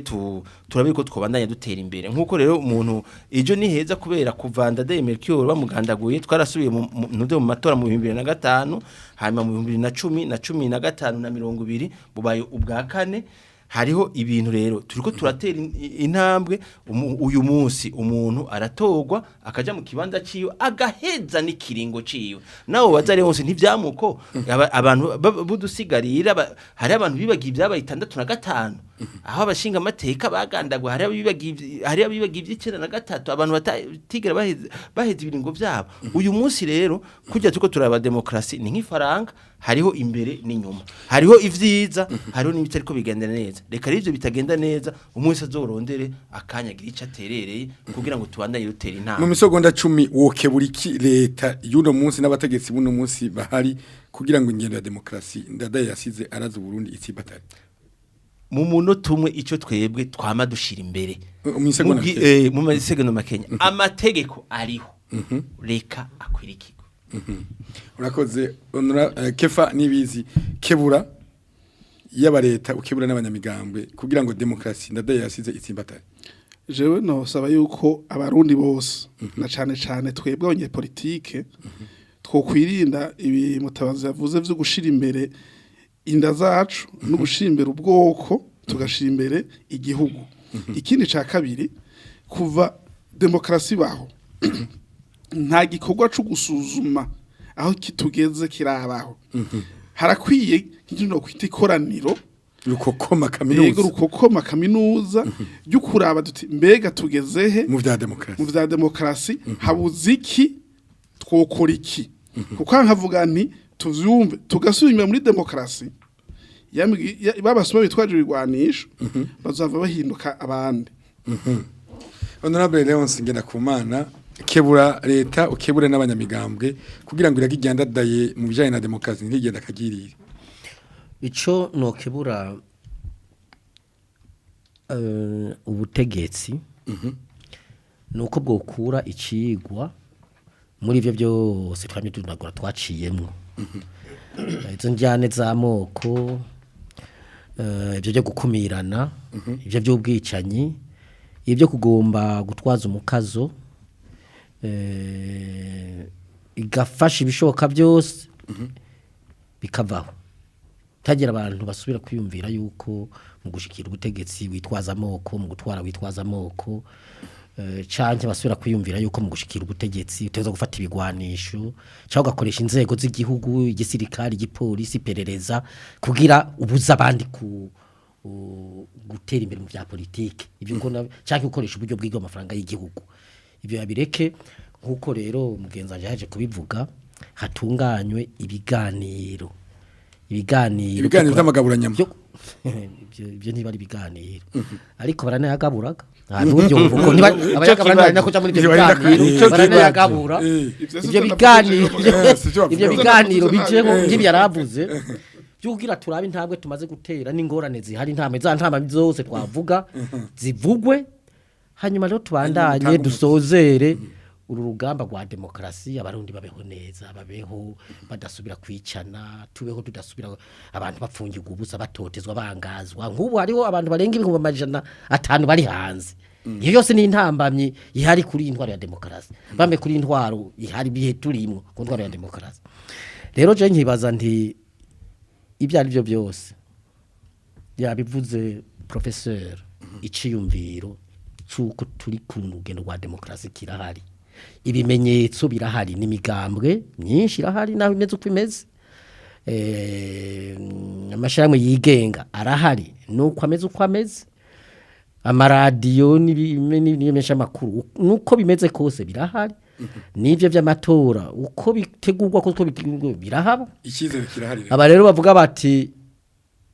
turabe ko twobandanya dutera imbere. Nkuko rero umuntu ejo ni heza, kubera kuva Ndadaye Melchior bamugandaguye twarasubiye mu matora mu 2005, hanyuma mu 2010 na 15 na 20, bubaye ubwa kane. Hariho ibintu rero turiko turatera intambwe. Uyu munsi umuntu aratorwa akaja mu kibanza ciwe, agaheza n'ikiringo ciwe, nawe baza ari hose ntivyamuko. Abantu budusigarira hari abantu bibagiye ibyabaye 65 aho abashinga amateka bagandagwa, hari abibagiye hari abibagiye iby'93, abantu batigera baheza ibiringo vyabo. Uyu munsi rero kurya turiko turaba demokrasi ni nk'ifaranga, hariho imbere n'inyuma, hariho ivyiza, hariho n'ibitariko bigenda neza. Reka rero ivyo bitagenda neza umunsi azorondere akanya agira ico aterereye kugira ngo tubandanye dutera Mu intambwe. misogonda 10, wokebura iki leta y'uno munsi n'abategetsi b'uno munsi bahari kugira ngo ingendo ya demokrasi Ndadaye yasize araza Burundi itsibatare? Mu munota umwe, icyo twebwe twama dushira imbere Mu misegonda mikeya. Mu masegonda makenya, amategeko ariho, reka akwirikirwe. Urakoze Honora Kefa Nibizi. Kebura yaba leta, ukebura n'abanyamigambwe kugira ngo demokrasi Ndadaye yasize itsimbatare. Jewe nosaba yuko abarundi bose na cane cane twebwe abanyepolitike twokwirinda ibi Mutabazi yavuze vyo gushira imbere inda zacu no gushira imbere ubwoko, tugashira imbere igihugu. Ikindi ca kabiri, kuva demokarasi baho nta gikorwa co gusuzuma aho kitugeze kirabaho. Harakwiye nk'ikindi kwita ikoraniro rukokoma yego, kaminuza. Rukokoma kaminuza ryo kuraba duti mbega tugeze he mu vya demokrasi, mu vya demokarasi, habuze iki, twokora iki? Kuko nkavuga nti tuvyumve tugasubira inyuma muri demokarasi, babasoma bitwaje ibigwanisho bazava bahinduka abandi. Honorable Leonce Ngendakumana, kebura leta, ukebure n'abanyamigambwe kugira ngo irage iryandadaye mu bijanye na demokrasi ntigenda akagirire. Ico nokebura Ubutegetsi ni uko bwokura icigwa muri ivyo byose twamye tunagura twaciyemwo, izo njyane z'amoko, ibyo byo gukumirana, ibyo by'ubwicanyi, ibyo kugomba gutwaza umukazo, igafasha ibishoboka byose bikavaho, tagira abantu basubira kwiyumvira yuko mu gushikira ubutegetsi witwaza amoko, mu gutwara witwaza amoko, canke basubira kwiyumvira yuko mu gushikira ubutegetsi uteza gufata ibigwanisho cyangwa ugakoresha inzego z'igihugu, igisirikare, igipolisi, iperereza, kugira ubuza abandi ku gutera imbere mu bya politike, ibyo uko canke gukoresha uburyo bw'iryo amafaranga y'igihugu, ibyo yabireke. Nk'uko rero mugenzi wanje yaje kubivuga, hatunganywe ibiganiro, ibiganiro. Ibiganiro vy'amagaburanyama. Ibyo ntiba ari ibiganiro, ariko baranayagaburaga. Nta n'ubyumva uko niba abayagabura ntibarinda kuja muri ibyo Ntibarinda biganiro, Ico kibazo. baranayagabura. Ivyo Ibyo sivyo biganiro navuze. Sivyo bavuga. Ibyo biganiro bijeho Eh. nk'ibi yaravuze by'ukugira turabe intambwe tumaze gutera n'ingorane zihari, intambwe za ntambwe zose twavuga zivugwe, hanyuma rero tubandanye Hanyuma dusozere uru rugamba rwa demokarasi, Abarundi babeho neza, babeho badasubira kwicana, tubeho tudasubira abantu bapfungirwa ubusa, batotezwa, bangazwa. Nk'ubu hariho abantu barenga 500,000 bari hanze. Iyo yose ni intambamyi ihari kuri iyi ntwaro ya demokarasi, bambe kuri iyi ntwaro ihari bihe turimwo ku ntwaro ya demokarasi. Rero je nkibaza nti ibyo ari byo byose yabivuze professeur, iciyumviro cy'uko turi ku rugendo rwa demokarasi kirahari, ibimenyetso birahari, n'imigambwe myinshi irahari naho imeze uko imeze, amashyirahamwe yigenga arahari nuko ameze uko ameze, amaradiyo n'ibimenyeshamakuru nuko bimeze kose birahari, n'ibyo by'amatora uko bitegurwa uko bitegurwa birahaba. Icyizere kirahari rero. Aba rero bavuga bati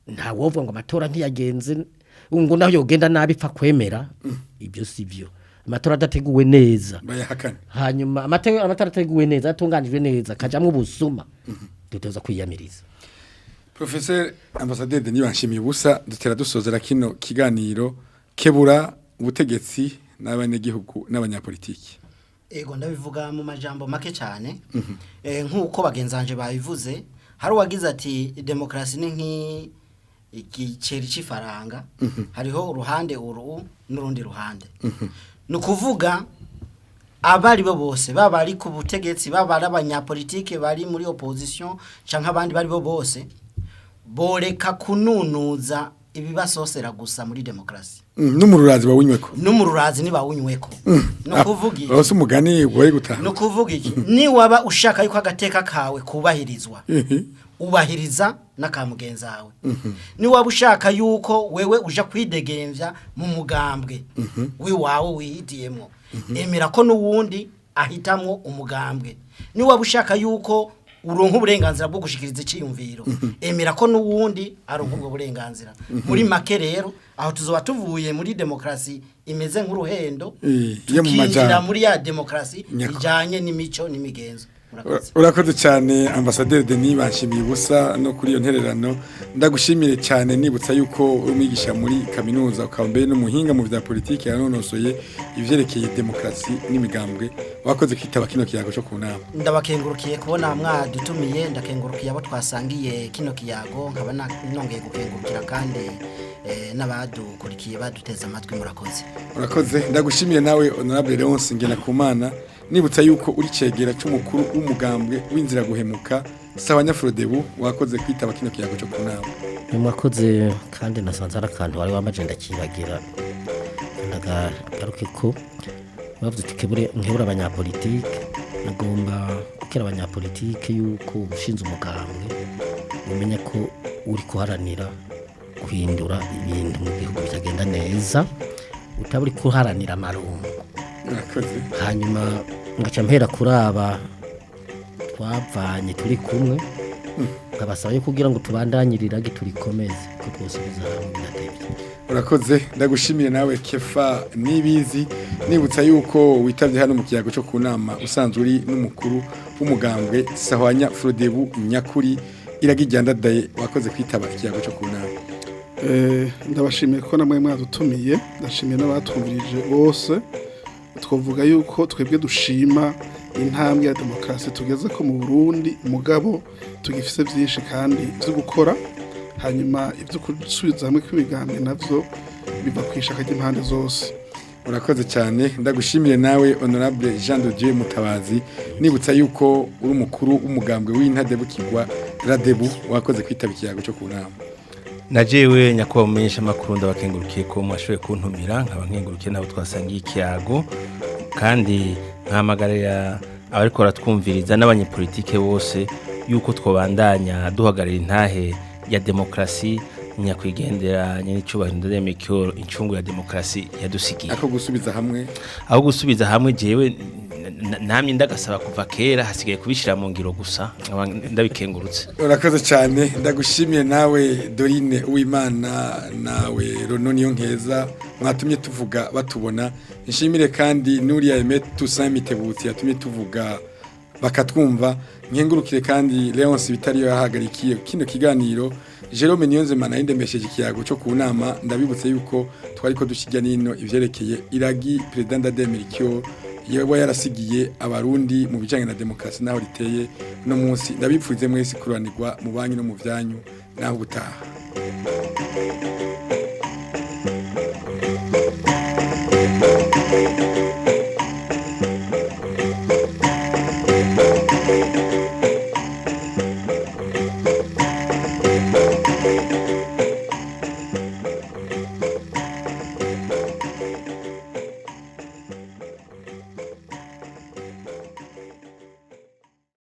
nta wovuga ngo amatora ntiyagenze, ngo naho yogenda nabi pfa kwemera, ibyo si byo. Amatora adateguwe neza Bayahakane. hanyuma amatora ateguwe neza, atunganijwe neza, akajamwo ubusuma, duteza kwiyamiriza. Professeur Ambassadeur Denis Banshimiye ubusa, dutera dusozera kino kiganiro, kebura ubutegetsi n'abanyagihugu n'abanyapolitiki. Ego, ndabivuga mu majambo make cyane. Nk'uko bagenzanje babivuze, hari uwagize ati demokarasi ni nk'igiceri cy'ifaranga, hariho uruhande uru n'urundi ruhande. Ni ukuvuga abari bo bose, baba ari ku butegetsi, baba ari abanyapolitike bari muri opposition canke abandi bari bo bose, boreka kununuza ibibasosera gusa muri demokarasi. N'umururazi bawunyweko. N'umururazi ntibawunyweko. Ni ukuvuga iki? Bose umugani woye gutaha. Ni ukuvuga iki? Niwaba ushaka yuko agateka kawe kubahirizwa, ubahiriza n'aka mugenzi wawe. Niwaba ushaka yuko wewe uja kwidegemvya mu mugambwe wiwawe wihitiyemo, emera ko n'uwundi ahitamwo umugambwe. Niwaba ushaka yuko uronka uburenganzira bwo gushikiriza iciyumviro, emera ko n'uwundi aronka ubwo burenganzira. Muri make rero, aho tuzoba tuvuye muri demokarasi imeze nk'uruhendo, Yo mu tukinjira majambo. muri ya demokarasi Nyako. ijanye n'imico n'imigenzo. Murakoze. Urakoze cyane Ambassadeur Denis Banshimiye ubusa no kuri iyo ntererano. Ndagushimire cyane, nibutsa yuko uri umwigisha muri kaminuza, ukaba mbere n'umuhinga mu bya politiki yanonosoye ivyerekeye demokarasi n'imigambwe. Wakoze kwitaba kino kiyago cyo ku nama. Ndabakengurukiye kubona mwadutumiye, ndakengurukiye abo twasangiye kino kiyago, nkaba nongeye gukengurukira kandi n'abadukurikiye baduteze amatwi. Murakoze. Urakoze. Ndagushimiye nawe Honorable Leonce Ngendakumana, nibutsa yuko uri cegera c'umukuru w'umugambwe w'inzira guhemuka Sawanya Frodebu. Wakoze kwitaba kino kiyago cyo ku nama. Mwakoze. Kandi nasanze ari akantu wari wamaje ndakibagira, ndagaruke ko bavuze uti kebure nkebura abanyapolitike. Nagomba gukera abanyapolitike yuko ushinze umugambwe umenya ko uri kuharanira guhindura ibintu mu gihugu bitagenda neza, utaba uri kuharanira amarungu. Urakoze. Hanyuma ngaca mpera kuraba twavanye turi kumwe, nkabasaba yo kugira ngo tubandanyirire turikomeze ko twosubiza hamwe bidatevye. Urakoze. Ndagushimiye nawe Kefa Nibizi, nibutsa yuko witabye hano mu kiyago cyo ku nama usanzwe uri n'umukuru w'umugambwe Sahwanya Frodebu nyakuri iragijyandadaye. Wakoze kwitaba ikiyago cyo ku nama. Ndabashimiye ko namwe mwadutumiye, ndashimiye n'abatwumvirije bose. Twavuga yuko twebwe dushima intambwe ya demokarasi tugeze ko mu Burundi, mugabo tugifise byinshi kandi byo gukora. Hanyuma ibyo gusubiza hamwe kw'imigambwe navyo biva ku ishaka ry'impande zose. Urakoze cyane, ndagushimire nawe Honorable Jean de Dieu Mutabazi, nibutsa yuko uri umukuru w'umugambwe w'intadebukirwa Radebu. Wakoze kwitaba ikiyago cyo ku nama. Na jewe nyakubahwa mumenyesha makuru, ndabakengurukiye ko mwashoboye kuntumira, nkaba nkengurukiye nabo twasangiye ikiyago, kandi nkahamagarira abariko baratwumviriza n'abanyepolitike bose yuko twobandanya duhagarara intahe ya demokarasi nyakwigendera nyenicubahiro Ndadaye Melchior, incungu ya demokarasi, yadusigiye. Ako gusubiza hamwe. Aho gusubiza hamwe, jewe namye ndagasaba kuva kera, hasigaye kubishira mu ngiro gusa, nkaba ndabikengurutse. Urakoze cyane, ndagushimiye nawe Dorine Uwimana, nawe Rono niyo nkeza mwatumye tuvuga batubona. Nshimire kandi Nuriya Aimé Toussaint Mitebutsi yatumye tuvuga bakatwumva. Nkengurukire kandi Leonce Bitariyo yahagarikiye kino kiganiro. Jerome Niyonzima nayo ndemesheje ikiyago cyo ku nama. Ndabibutse yuko twari ko dushyirya nino ivyerekeye iragi President Ndadaye Melchior yewe yarasigiye abarundi mu bijanye na demokarasi naho riteye no munsi. Ndabipfurize mwese kuranirwa mu banki no mu vyanyu, naho ubutaha.